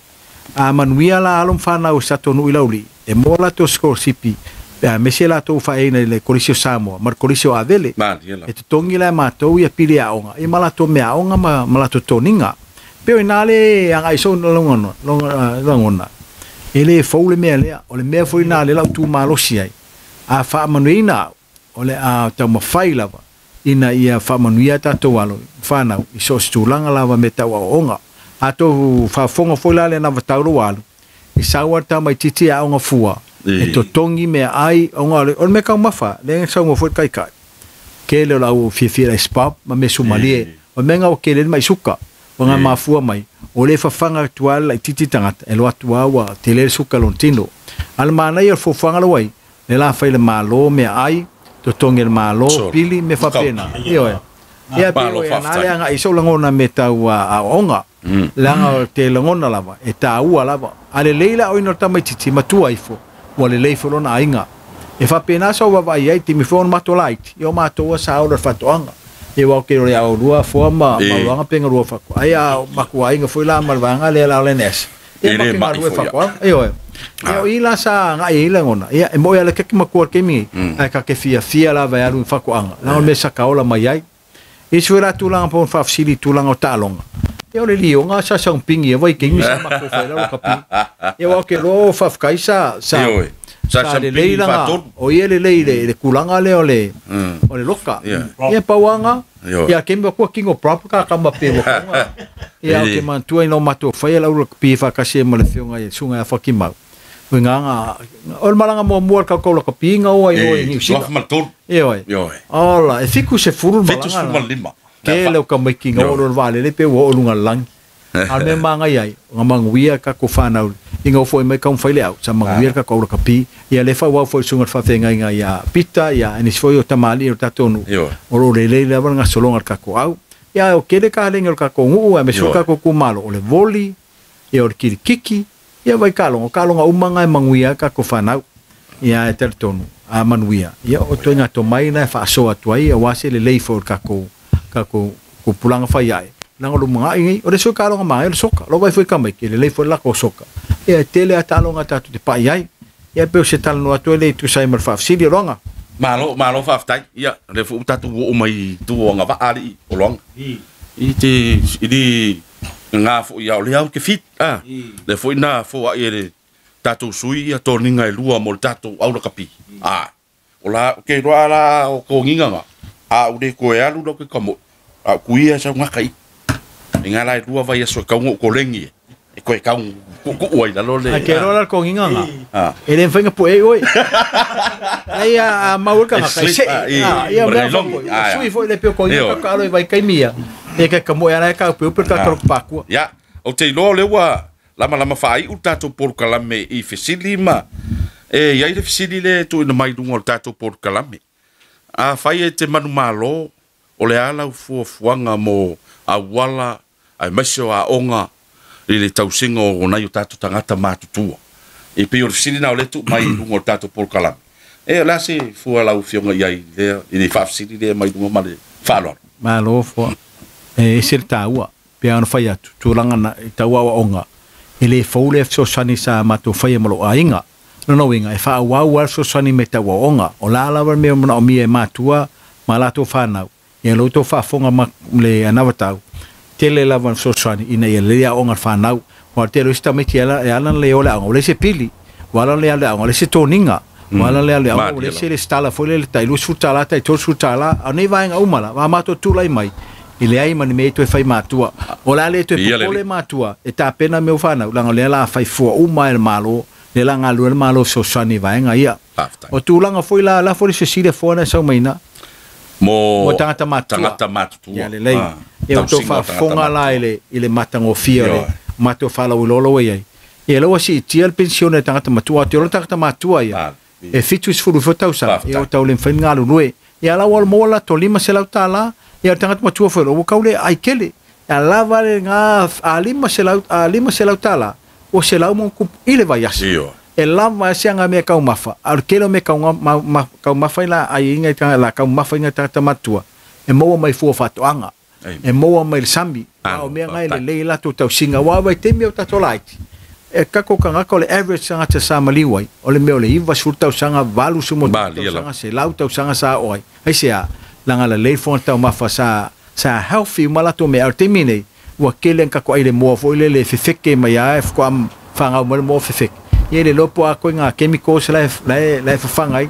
a manuia la alo ma fanau o se tatou nuu i Laulii e maua latou sikolasipi pe aemaise latou faaeina i le Kolisi o Samoa ma le Kolisi o Avele. Malie E lava. totogi la e matou ia pili aoga ia ma latou meaaoga ma ma latou toniga. Pei o ina le agai sou lagona lagona e le fou le mea lea. O le mea foi lena lea la ou tumalosi ai a faamanuiaina au o le a taumafai lava ina ia faamanuia tatou alo fanau i so o se tulaga lava me tau aoaoga. A tou faafofoga foi la le anavatau lou alu i sau a le tamaitiiti e aoga fua e E. totogi meaai ona o le o le mea taumafa lea na saunoa foi le taitai. Tele o le au fiafia i le ice pop ma mea sumalie. E. O le mea lena ua tele ai le mai suka. Ua E. mafua mai o le fafaga atu lava le laitiiti tagata e alu atu lava ua tele le suka lona tino. A o le manaia o le fuafuaga lau ai, lea la fai le Malo meaai, totogi e le Malo Solo. pili mea faapena. Tau. Ioe. Ia pei Malo o ia na faafetai. le agai sou lagona me tau aoaoga. Leaga o te lagona lava e taua lava. A lelei le aoina o le tamaitiiti matua ifo ua lelei foi lona aiga. E faapena sa ou vaavaai ai taimi foi ona matou laiti ia o matou sa ola i le faatoaga. Ia aua ou te iloa i le aolua afoa ma E. maualuaga pe galua faatoaga. Ai a o matua aiga foi la ma le vaega lea la o le NS. Ia E ma le ke mai galue foi ia. faatoaga. Ioe. Ia o i la sa agai ai lagona. Ia e moni lava le keke matua i le taimi nei ae ka ke fiafia lava e alu i faatoaga. Leaga o le mea sa kaola mai ai. I se foi la tulaga po o faafesili i tulaga o taaloga. Ia o le lioga sa saupigi e vaitaimi sa matou fai lalo ka pigi. Ia aua ou te iloa o faafetai sa sa Ioe. Sa sa lelei sampigi laga faatolu. o ia lelei i le i le tulaga lea o le o le loka. Ia pauaga Ioe. ia kemi kua kingo prop ka kama pe wa konga. Ia o te E. manatua ina o matou faia lau rugby faatasi ai ma le afioga i le susuga ia Fakimau. O nganga o le malaga muamua le kaukau lakapi nga oa i o i E. Niu Sila. 2003. Ioe. Ioe. Ola, e 70 le malaga la. 75. Tele o tamaiti nga oo Ioe. loa le vaalele pe ua oo i luga o le lagi. A o le mea e magaia ai, na manuia kako fanau ina ua fo'i mai taumafai le au, sa manuia le kako lakapi. Ia lea e faaauau foi i le susuga i le faafeagaiga ia Pita, ia nisi foi o tamalii o le tatou nuu, Ioe. o lo o lelei lava le gasologa o le tatou au. Ia ae o tele kalegi o le tatou nuu aemaise foi le Ioe. tatou itumalo, o le voli, ia o le kilikiki, ia vaikaloga, o kaloga uma na e manuia ai kako fanau. Ia e talitonu. A manuia ia o toenga to mai na faasoa atu ai aua se lelei foi o le takou tupulaga fai ae laga o lumagaʻi nei o le sui kaloga magai o le soka lo vai foi tamaiti e lelei foi le latou soka ia e tele a taaloga tatou te paʻi ai ia pe o se talanoa atu ai le i tusa ai ma le faafesili o loaga. Malo, malo faafetai. Ia, o lea foi ua tatou oo mai i tua o agavaa alii o Loaga. I te, i le gagā foi a o lea ou te fit, a. Lea foi na foai e le tatou sui ia toniga e lua mo le tatou au lakapi. A, o la, ou te iloa la o toniga na, a ou le toe alu la ou te tamoe, a o kuia e sau gata i. I ngā la e lua vaiaso e tau na ou koleni e, e toe tau tuutuu ai lalo le. Ae te iloa la le toniga na, e le mafai ona pu'e ai oe. Leai a mau ai le tagata e se'e, a, ia o mea faamoe, ua sui foi le pei o toniga tatou taalo i vaitaimi ia, ia e tamoe lava la e taopeupe le tagata o le patua. Ia, ou te iloa o lea ua lamalama faaiu le tatou polokalame i fesili ma e i ai le fesili lea e tuuina mai i luga o le tatou polokalame. Afai e te manumalo, o le a lau fuafuaga mo auala aemaise o aoga i le tausiga o nai o tatou tagata matutua? E pei o le fesili lena o lea e tuu mai i luga o le tatou polokalame. E, o le a se fua a lau Afioga i ai i lea, i le faafesili lea mai luga ma le faaaloalo? Malo fua. E ese le taua. Pei ona fai atu, tulaga na i tau aoaoga, e le fou lea fesoasoani sa matou faia ma lou aiga. Lona uiga, e faaauau lava le fesoasoani mai tau aoaoga. O la lava le mea e manaomia e matua ma latou fanau, ia lo outou faafofoga ma le anavatau, tele lava le fesoasoani ina ia lelei aoga a le fanau. Aua o le tele o isi tamaiti e ala ona le o i le aoga, ua leai se pili, ua ala ona le alu i le aoga, ua leai se toniga, ua ala ona le alu i le aoga, ua leai se lesitala foi lele tai $20, tai $30. A o nei vaega uma la, a matou tulai mai, e leai ma ni mea e toe fai matua. O le a le toe popole matua e tapena mea o fanau, leaga o lea o le a fai fua uma e le Malo, lea o le a galulue le Malo e fesoasoani i vaega ia. O tulaga foi la, la foi le fesili a Foa na e sau mai ina. Mo Mo tagata matutua. Tagata matutua. Ia lelei. Ia ua tou faafofoga la i le i le matagofie o le matou faalauiloa ua i ai. Ia la ua siitia le penisione a tagata matua, ae ou te iloa tagata matua ia e 79 tausaga, ia ua tau le mafai ona galulue. Ia la ua maua latou $500, ia o le tagata matua foi ua tau le ai tele. Ia lava lena a $500 a $500 ua selau ma ona tupu i le vaiaso. E lava ai se aga mea taumafa, a o le tele o mea taumafa i la aiaiga i la taumafa i tagata matua, e maua mai fua o faatoaga, e maua mai le sami, a o mea na e lelei ai latou tausiga. Aua o vaitaimi o tatou laiti, e tatou tagata o le average tagata sa maliu ai, o le mea o le 90 tausaga, 83 tausaga, 100 tausaga sa oo ai. Aisea? Leaga lelei le fofoga taumafa sa sa healthy uma latou mea. A o le taimi lenei, ua tele ina tatou ai i le moa foi lele e fefeke mai lava, e faatoa fanau mai le moa fefeke. Ia e le iloa po o a ituaiga chemicals la e la e fafaga ai.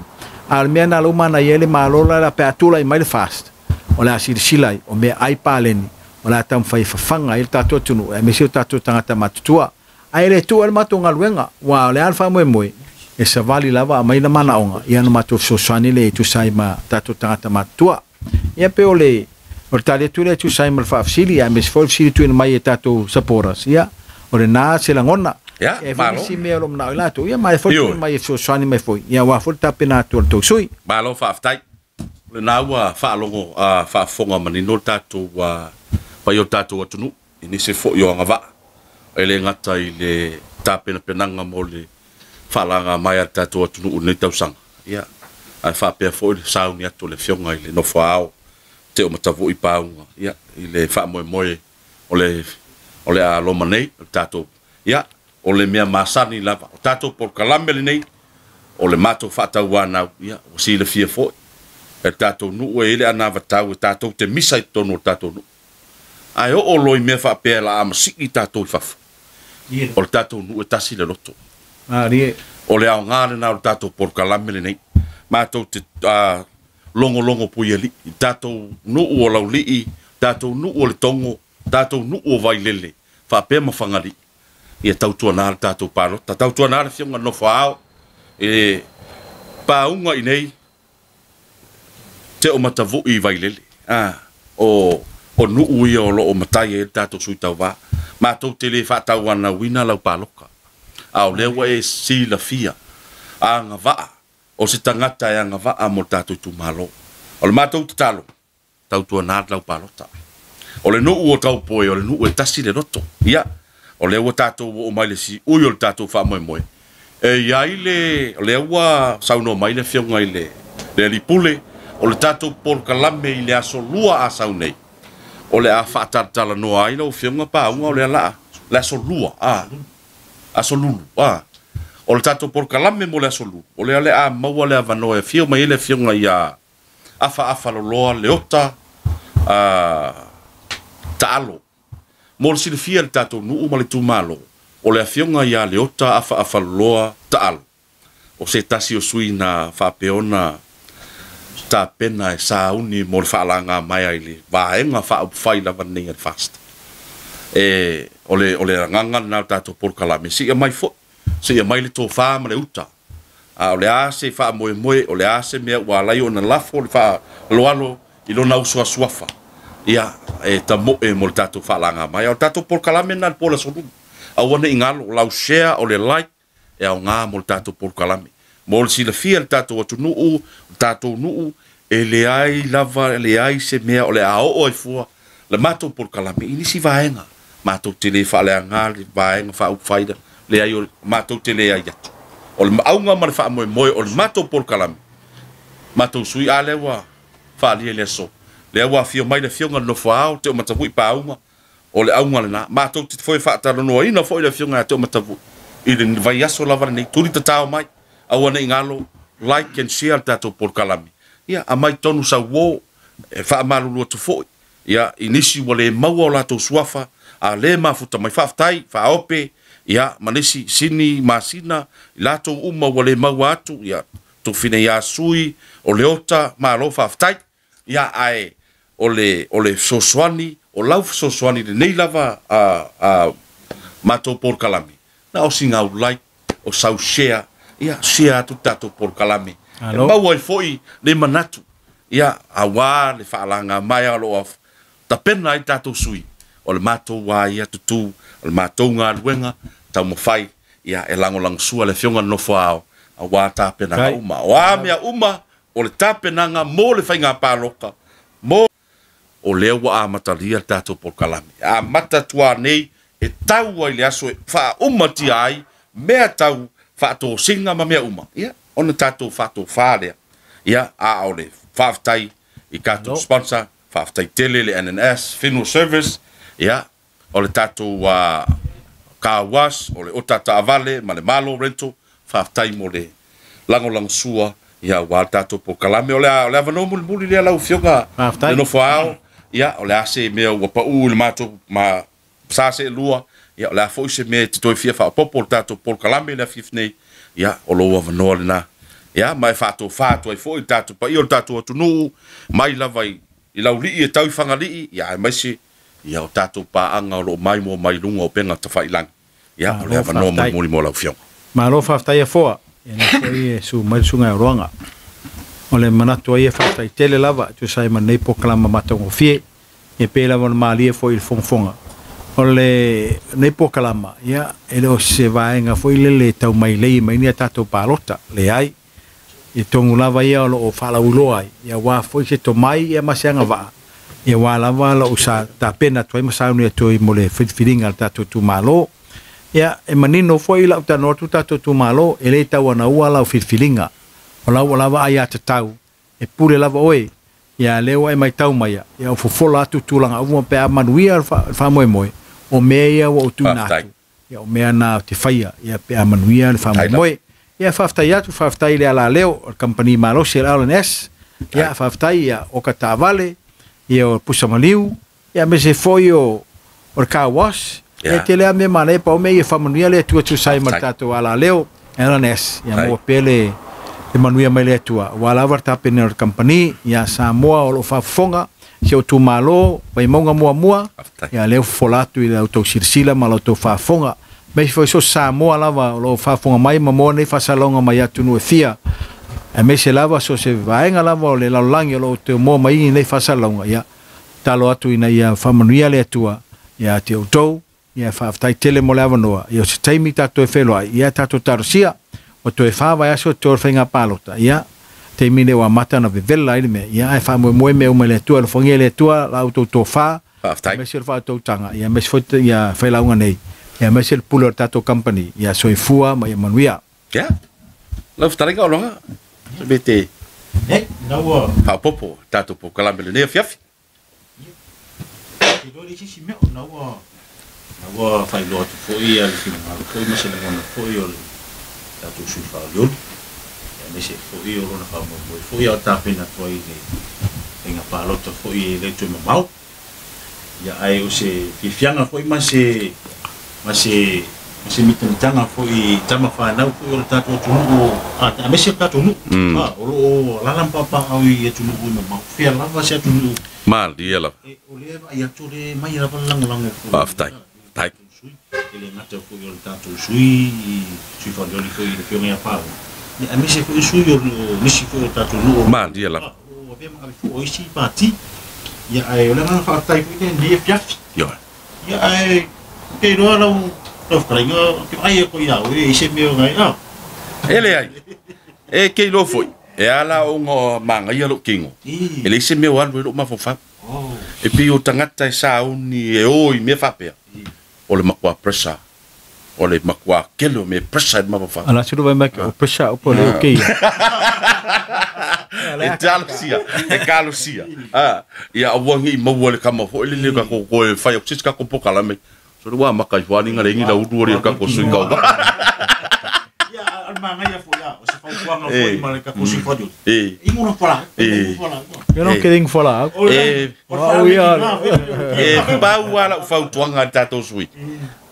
A o le mea lena lea ua manaia ai le Malo la pe a tulai mai le FAST, o le a silasila ai, o meaai paleni, o le a taumafai e fafaga ai le tatou atunuu, aemaise o tatou tagata matutua. Ae le tuua le matou galuega, aua o le a le faamoemoe, e savali lava aumai na manaoga, ia ona matou fesoasoani lea e tusa ai ma tatou tagata matutua. Ia pei o le o le tali atu lea e tusa ai ma le faafesili, aemaise foi o le fesili tuuina mai e tatou supporters, ia, o lena se lagona. Ia, E foi malo. nisi mea o lo o manao i latou, ia ma e foi Ioe. tuuina mai e fesoasoani mai foi, ia aua foi le tapena atu a le tou sui. Malo faafetai. O lena ua faalogo a faafofoga manino le tatou paia o le tatou atunuu i nisi foi o agavaa e le gata i le tapenapenaga mo le faalaga mai a le tatou atunuu i lenei tausaga, ia, ae faapea foi le sauni atu o le Afioga i le Nofo Ao Teomatavui Pauga, ia, i le faamoemoe o le o le a loma nei o le tatou, ia, o le mea masani lava o tatou polokalame lenei o le matou faatauanau, ia, ua silafia foi e le tatou nuu e i ai le anavatau e tatou te misa i totonu o le tatou nuu. Ae oo loa i mea faapea e laa masii tatou i fafo, o le tatou nuu e tasi le loto. O le aoga lena o le tatou polokalame lenei. Matou te logologo puialii i tatou nuu o Laulii, tatou nuu o Letogo, tatou nuu o Vailele, faapea ma Fagalii. Ia tautuana le tatou palota, tautuana le Afioga i le Nofo Ao i le pauga i nei Teomatavui i Vailele. O nuu ia o lo o matai ai le tatou sui tauva. Matou te le faatauanauina lau palota, a o lea ua e silafia agavaa o se tagata e agavaa mo le tatou itumalo. O le matou tatalo, tautuana lau palota. O le nuu o Taupoe, o le nuu e tasi le loto. Ia, o lea ua tatou oo mai le siui o le tatou faamoemoe, E iai le o lea ua saunoa mai le afioga i le alii pule, o le tatou polokalame i le aso lua a sau nei, o le a faatalatalanoa ai lau afioga Pauga o le alaa, le aso lua, a, aso lulu, a. O le tatou polokalame mo le aso lulu, o lea le a maua le avanoa e afio mai ai le afioga ia Afaafaloloa Leota Taalo. Mo le silafia e le tatou nuu ma le itumalo, o le afioga ia Leota Afaafaloloa Taalo, o se tasi o sui na faapea ona tapena e sauni mo le faalaga maea i le vaega faaupufai lava lenei a le FAST. E, o le, o le agaga lena o le tatou polokalame, seia mai foi, seia mai le tofa ma le uta. A o le a se faamoemoe, o le a se mea ua ala ai ona lafo le faaaloalo i lona uso a suafa, ia, e tamoe mo le tatou faalaga mai. A o le tatou polokalame lena i le po o le aso Lulu. Aua ne i galo, o lau share, o le like, e aoga mo le tatou polokalame. Mo le silafia e le tatou atunuu, le tatou nuu, e leai lava, e leai se mea o le a oo ai fua le matou polokalame i nisi vaega. Matou te le faaleaga le vaega faaupufai leai, o matou te leai atu. O le auga ma le faamoemoe o le matou polokalame, matou sui, a lea ua faaalia i le aso, lea ua afio mai le afioga i le Nofoa-ao Teomatavui Pauga, o le auga lena. Matou te foe faatalanoaina foi le afioga ia Teomatavui i le vaiaso lava lenei, tuli tatao mai, aua ne i galo, like and share le tatou polokalame. Ia, aumai tonu sau uo, e faamalulu atu foi, ia, i nisi ua le maua o latou suafa, a le mafuta mai, faafetai, faaope, ia, ma nisi sini masina, i latou uma ua le maua atu, ia, Tofina ia Sui, o Leota, malo faafetai. Ia, ae o le o le fesoasoani, o lau fesoasoani i lenei lava a matou polokalame, na o sina au like, o sau share, ia, share atu le tatou polokalame. E maua ai foi le manatu, ia, aua le faalaga maea o lo o tapena ai tatou sui, o le matou a ia tutū, o le matou galuega taumafai, ia, e lagolagosua le afioga i le Nofoa-ao aua tapenaga uma. O a mea uma, o le tapenaga mo le faiga palota, mo o lea ua amatalia le tatou polokalame. E amata atu nei e tau ai le aso e faaumatia ai mea tau faatosina ma mea uma. Ia, ona tatou faatofā lea. Ia, a o le faafetai i tatou sponsor, faafetai tele le NNS, Funeral Service, ia, o le tatou car wash, o le ota taavale ma le Malo Rental, faafetai mo le lagolagosua, ia, aua le tatou polokalame. O le avanoa mulimuli lea lau afioga le Nofoa-ao, ia, o le a se mea ua pau i le matou ma sa seelua, ia, o le a foi se mea e te toe fia faaopoopo o le tatou polokalame le afiafi nei, ia, o lou avanoa lena. Ia, ma e faatofā atu ai foi le tatou paia o le tatou atunuu, mai lava i Laulii e tau i Fagalii, ia, aemaise ia o tatou paaga o lo o maimoa mai luga o upega tafailagi. Ia, o le avanoa mulimuli mo lau afioga. Malo faafetai Afoa, ia lea foi e susu mai le susuga ia Oloaga. O le manatu ai e faafetai tele lava e tusa ai ma lenei polokalame matagofie, ia pei lava ona malie foi i le fogafoga. O lenei polokalame, ia e le o se vaega foi lele e tau mailei mai ni a tatou palota, leai. I tonu lava ia o lo o faalauiloa ai, ia aua foi se tomai ia ma se agavaa, ia aua lava lou sa tapena atu ai ma sauni atu ai mo le filifiliga a le tatou itumalo. Ia, e manino foi i lau talanoa atu tatou itumalo, e le tauanaua lau filifiliga. O lau ua lava aiatatau, e pule lava oe, ia lea ua e matau maia, ia ua fofola atu tulaga uma pe a manuia le faamoemoe, o mea ia ua ou tuuina atu. Ia o mea na te faia, ia pe a manuia le faamoemoe. Ia faafetai atu, faafetai i le alaleo o le kamupani malosi a le LNS, ia faafetai ia oka taavale, ia o pusa maliu, ia aemaise foi o le car wash. Ia tele lava mea manaia pau mea ia faamanuia le Atua tusa ai ma le tatou alaleo LNS. Ia maua pea le manuia mai le Atua aua lava le tapenina o le kamupani, ia Samoa o lo o faafofoga si ou itumalo, Vaimauga muamua, ia lea ua fofola atu i la outou silasila ma la outou faafofoga. Aemaise foi so o se Samoa lava o lo o faafofoga mai ma moa nei faasalauga mai atunuu e fia, aemaise lava so o se vaega lava o le lalolagi o lo o toe moa mai i nei faasalauga, ia tatalo atu ina ia faamanuia le Atua ia te outou. Ia faafetai tele mo le avanoa, ia o se taimi tatou toe feiloai, ia tatou talosia, ua toe 4 vaiaso e toe o le faiga palota, ia taimi lea ua amata ona vevela ai le mea, ia ae faamoemoe mea uma i le Atua, alofagia e le Atua la outou tofa, aemaise o le faautautaga, ia aemaise foi ia failauga nei, ia aemaise le pule o le tatou company, ia soifua ma ia manuia. Ia lau fetalaiga Ologa se te E, na ua faaopoopo tatou polokalame lenei afiafi. Te iloa le isi mea na ua faailoa atu foi ia le finagalo foi ma se lagona foi o le tatou sui faaolioli aemaise foi o lona faamoemoe foi a o tapena atu ai le faiga palota foi e le toe mamao. Ia ae o se fiafiaga foi ma se mitamitaga foi tama fanau foi o le tatou atunuu aemaise le tatou nuu o loo alaala ma paapaaau i atunuu i mamao fea lava se atunuu. Malie lava. E o lea vaai atu le mai lava le lagolago foi. Faafetai. Tai. Sui e le gata foi o le tatou sui sui faaolioli foi le afioga ia Paula ia aemaise foi sui o nisi foi o tatou nuu. Malie lava. O avea ma ave foi o isi pati. Ia ae o le agaga faafetai foi lenei afiafi. Ioe. Ia ae ke iloa lau fetalaiga ke vaai e koe ia oe i se mea o gai a. E leai. E ke iloa foi. E ala o magaia lou kigo. E leai se mea o alu ai lou mafaufau. E pei o tagata e sauni e o i mea faapea. O le matua pressure. O le matua kele o mea pressure i le mafaufau. Ala sulu vai mai o pressure o po le okay. E talosia, e kalosia. Ah, ia aua ngi maua le kama foi le le ka ko ko e fai o sisi ka ko pokalame. So le wa maka i wani ngare ngi la ulu ori ka ko sui kau. Ia al magaia foi ia o se fautuaga foi ma le tatou sui faaolioli. Ingo na fala. Yo non quero falar. E e pau ala fautuaga le tatou sui.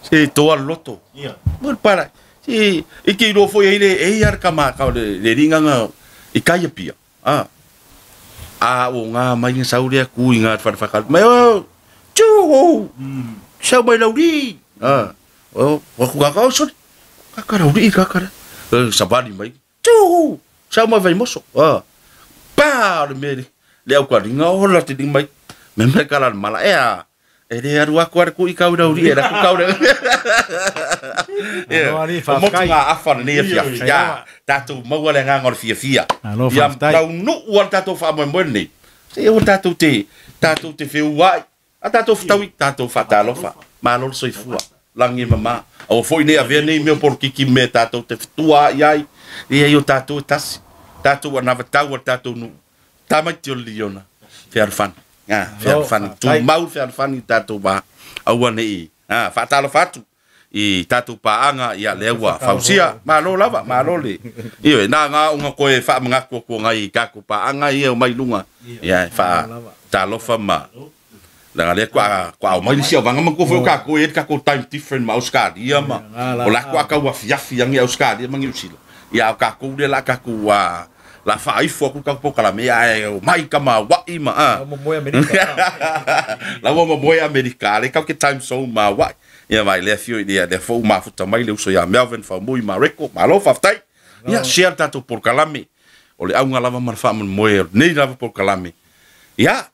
Se toa loto. Ia. Mo para. Si i ke ro foi le e ia ka ma ka le ringa nga i kai pia. Ah. A o ngā mai nga saure a ku i ngā whare. Mai o, tū, o, sau mai lauri. Ah. O, waku kaka o sorry. Kaka lauri, kaka. Sabali mai. Tū, sau mai vai moso. Ah. Pa, le mere. Le au ka ringa o la te mai. Me me kala mala e a. E le aru aku ara ku i kau lauri e ra ku kau. Alo, ali, O motu faafetai. ngā afa nei e fia fia. Tātou maua le ngā ngā fia fia. Alo, Ia faafetai. tau nu o tātou whaamoemoe nei. Se o tātou te whiuai. A tātou whitaui, tātou whatalofa. Malo le soifua. Langi mama. O foi nei avea nei mea porokiki me tātou te whitua i ai. Ia i o tātou e tasi. Tātou anawa tau a tātou nu. Tamai te o liona. Whiarwhani. Ah, whiarwhani. Tu faafetai. mau whiarwhani tātou wā. Aua nei. Ah, whatalofa atu. I tātou paanga ia lea ua fausia. Malo lava, malo le. Iyo, nā ngā unga koe whaamangako ko ngai kako paanga ia o mai lunga. Ia, wha talofa ma. Langa lea kua au mai lisi au vanga ma ko ka ko e ka ko time different ma Australia ma. O la kua ka ua fiafi angi Australia ma New Zealand. Ia o ka ko le la ka ko wa la whaifo ku ka pokala me ai o mai ka ma wa i ma. Ah. Mo moe Amerika. La ua mo moe Amerika le kau ke time zone ma wa. Ia mai le fio ia le fo ma futa mai le uso ia Melvin fa mui ma reko malo faafetai. Ia share tatou polokalame. O le auga lava ma le faamoemoe nei lava polokalame. Ia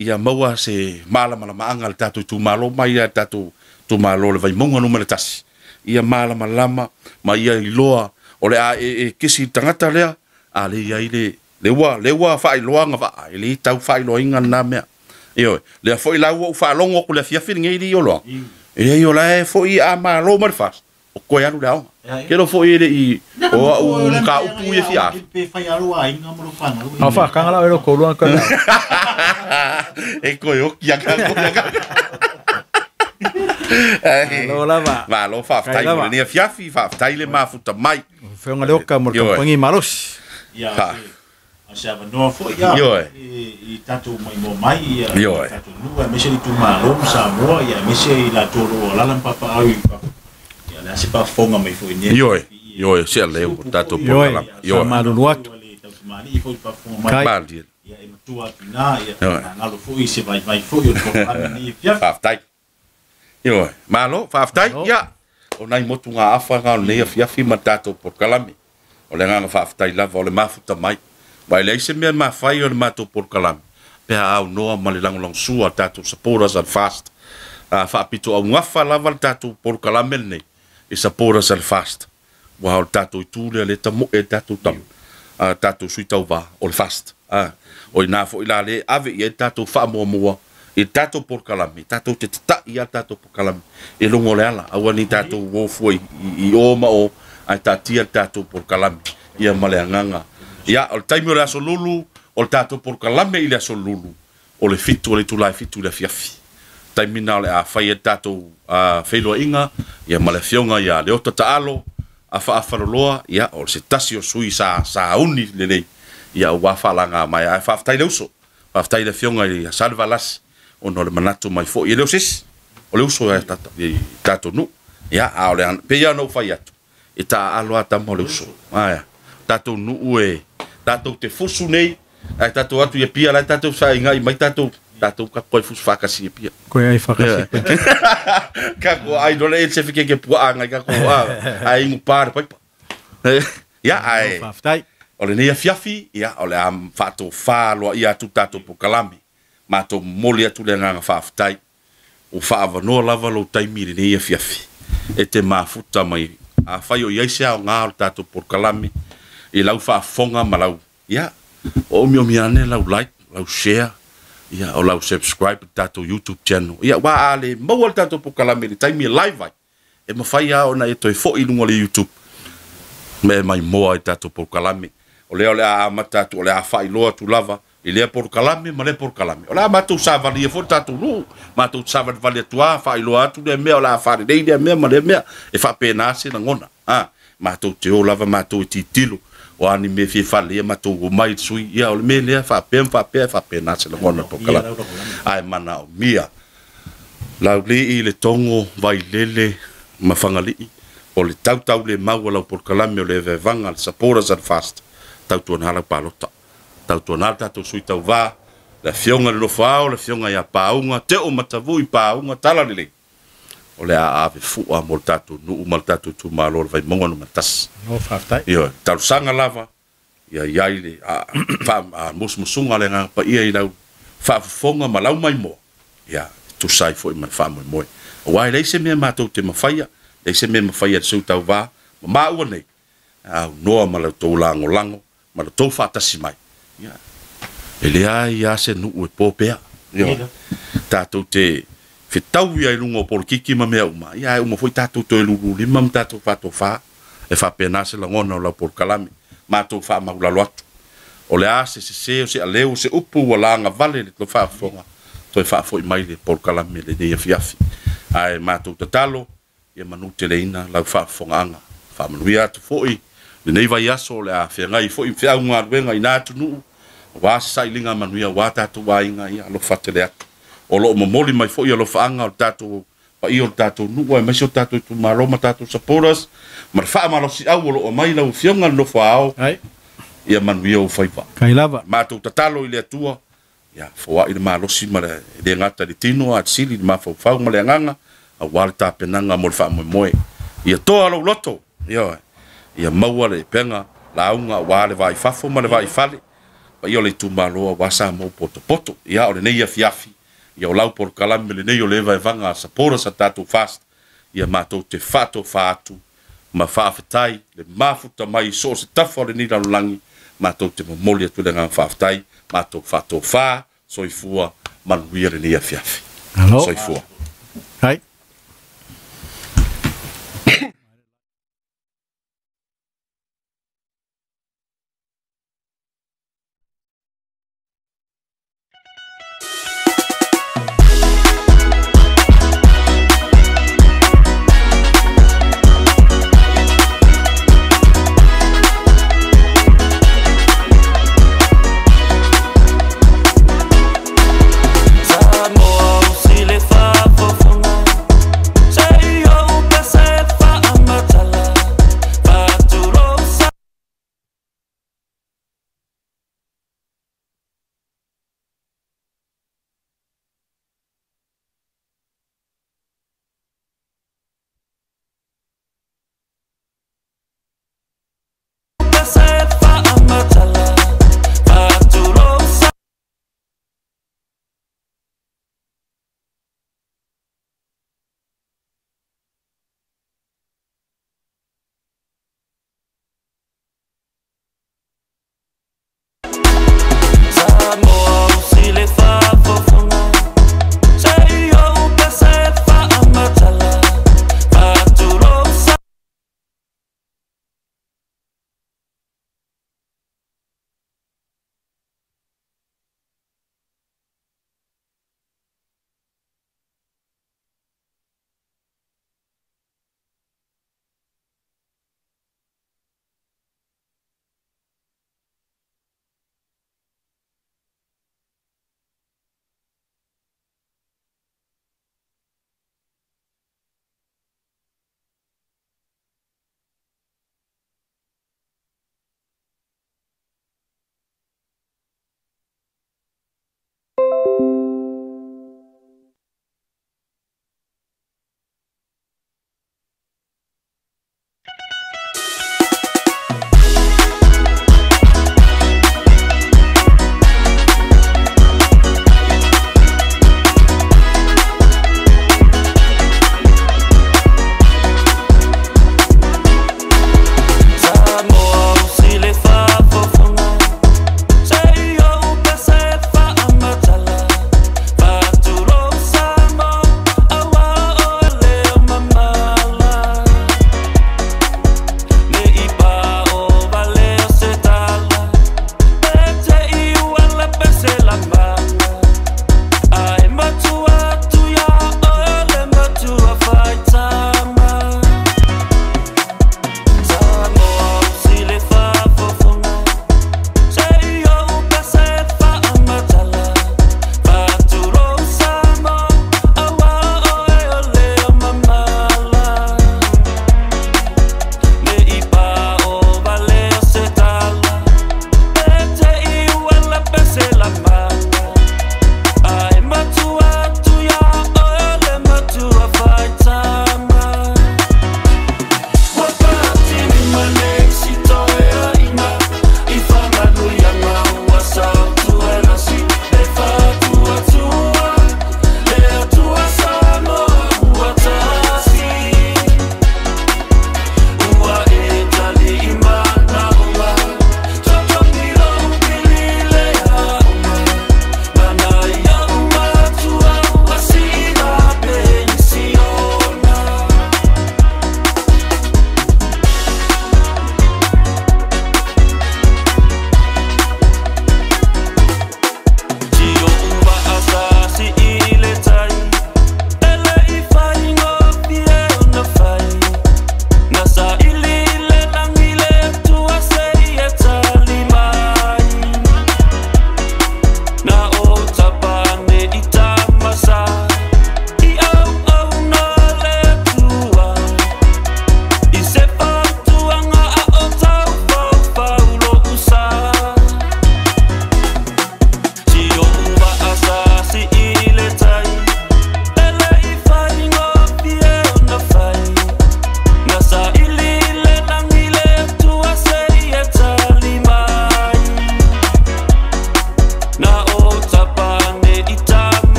ia maua se malamalamaaga le tatou itumalo mai ia tatou itumalo le Vaimauga 1. Ia malamalama ma ia iloa o le a e kisi tagata lea a le iai le ua faailoaga vaa e le tau faailoaina lena mea. Ioe, lea foi la ua ou faalogo aku le afiafi lenei li oloa. E leai o la e foi a malo ma le fasi. O koe alu le aoga. Ke lo foi e le i o au ka upu ia fiafi. Pe fai alu a inga mo lo whanau. A fa kanga la ero ko luan ka. E koe oki a ka koe ka. Alo lava. Malo faafetai mo lenei afiafi, faafetai le mafuta mai. Whenga le oka mo le Ioe. kampangi malos. Ia, Ha. a se avanoa foi ia Ioe. i tatou maimoa mai ia Ioe. tatou nuu aemaise le itumalo ma Samoa ia aemaise i latou o loo alaala ma papaau i fafo ia le a se faafofoga mai foi nei. Ioe, ioe, se leo tatou Ioe. polokalame. Ioe. Faamalulu atu. Le tautumalii foi faafofoga mai Kai. Malie. ia e matua atu ina ia Ioe. galo foi se vaivai foi o le polokalame nei afiafi. Faafetai. Ioe, malo, faafetai. Malo. Ia, o nai motu ngā afa ngā o nei afiafi ma tatou polokalame. O le agaga faafetai lava o le mafuta mai. Mai leai se mea mafai o le matou polokalame. Pea au noa ma le lagolagosua tatou supporters al fast. A faapito augafa lava le tatou polokalame lenei. I supporters al fast. Ua o le tatou itu lea le tamoe le tatou tama. A tatou sui tauvā o le fast. A, o ina foi la le ave i ai le tatou faamuamua i le tatou polokalame, tatou te tata'i a le tatou polokalame e logo o le ala, aua ni tatou o fua i o ma o, Ae taatia le tatou polokalame ia ma le agaga. Ia, o le taimi o le aso Lulu, o le tatou polokalame i le aso Lulu, o le 7 o le itula e 7 i le afiafi. Taimi lena o le a fai ai le tatou feiloaiga ia ma le afioga ia Leota Taalo Afaafaloloa, ia o se tasi o sui sa sauni lelei ia aua faalaga mai. Ae faafetai le uso, faafetai le afioga i Salevalasi ona o le manatu mai foi. E le o se isi, o le uso ia tatou nuu. Ia, a o le pei lava ona ou fai atu, e taaalo lava tama o le uso. Ae, tatou nuu e tatou te fusu nei, ae tatou atu ia pia, la tatou saingai mai tatou tatou ka koe fusu whakasi e pia. Koe ai whakasi. Ka ko ai no le se fike ke pua ngai ka ko ai ingu pare paipa. Ia ai. Whaftai. O le nei afiafi, ia o le a whaato whāloa ia atu tatou polokalame. Mātou momoli atu le agaga faafetai. O whaavanoa lava lou taimi i lenei afiafi. E te mafuta mai. A whai o iai se aoga o le tatou polokalame. I lau faafofoga ma lau. Ia, o omiomi ane lau like, lau share, ia, o lau subscribe i le tatou YouTube channel. Ia, ua a le maua le tatou polokalame i le taimi e live ai, e mafai lava ona e toe foi i luga o le YouTube me e maimoa i le tatou polokalame. O lea o le a amata atu, o le a faailoa atu lava i lea polokalame ma lea polokalame. O le a matou savalia foi le tatou nuu, matou savalivali atu lava, faailoa atu lea mea o le a faalelei lea mea ma lea mea. E faapena se lagona. A, matou te o lava matou e tilotilo, o a ni mea e fia faaleleia matou omai i le sui, ia o le mea lea faapea ma faapea, e faapena se lagona o le polokalame. Ae manaomia laulii le togo, Vailele ma Fagalii, o le tautaulemau o lau polokalame o le evaevaga, le supporters and fast, tautuana lau palota. Tautuana le tatou sui tauvā, le afioga i le nofo ao, le afioga ia Pauga, Teo Matavui Pauga, Talalelei. O le a ave fua mo le tatou nuu ma le tatou itumalo o le Vaimauga Nu.1. O, faafetai. Ioe, talosaga lava, ia i ai le musumusuga a le Agaga Paia i lau faafofoga ma lau maimoa, ia, e tusa ai foi ma le faamoemoe. Aua e leai se mea matou te mafaia, leai se mea e mafaia e le sui tauva ma maua nei, a aunoa ma la outou lagolago ma lo outou faatasi mai, ia, e leai lava se nuu e po pea. Ioe, tatou te fetaui ai i luga o polokiki ma mea uma, ia, ae uma foi tatou toe lululima ma tatou faatofa. E faapena se lagona o lau polokalame, matou faamaulalo atu. O le a se sese o se aleu o se upu ua lagavale le faafofoga, toe faafoi mai le polokalame lenei afiafi. Ae matou tatalo, ia manuteleina lau faafofogaaga. Faamanuia atu foi lenei vaiaso o le a feagai foi ma feau galuega i na atunuu, aua se sailiga manuia aua tatou aiga, ia alofa tele atu. O lo o momoli mai foi alofaaga o le tatou paia o le tatou nuu aemaise o le tatou itumalo ma tatou supporters ma le faamalosiau o lo o aumai lau afioga le nofo ao, ia manuia ou faiva. Kai lava. Matou tatalo i le Atua, ia foai le malosi ma le le gata i le tino a le sili le mafaufau ma le agaga aua le tapenaga mo le faamoemoe. Ia toa lou loto, ioe, ia maua le pega lauga aua le vai fafo ma le vai fale, paia o le itumalo aua Samoa potopoto. Ia o lenei afiafi, ia o lau polokalame lenei o le evaevaga a supporters a tatou fast, ia matou te faatofa atu ma faafetai le mafuta mai i so o se tafa o lenei lalolagi, matou te momoli atu le agaga faafetai, matou faatofa, soifua, manuia lenei afiafi. Malo. Soifua. Hai.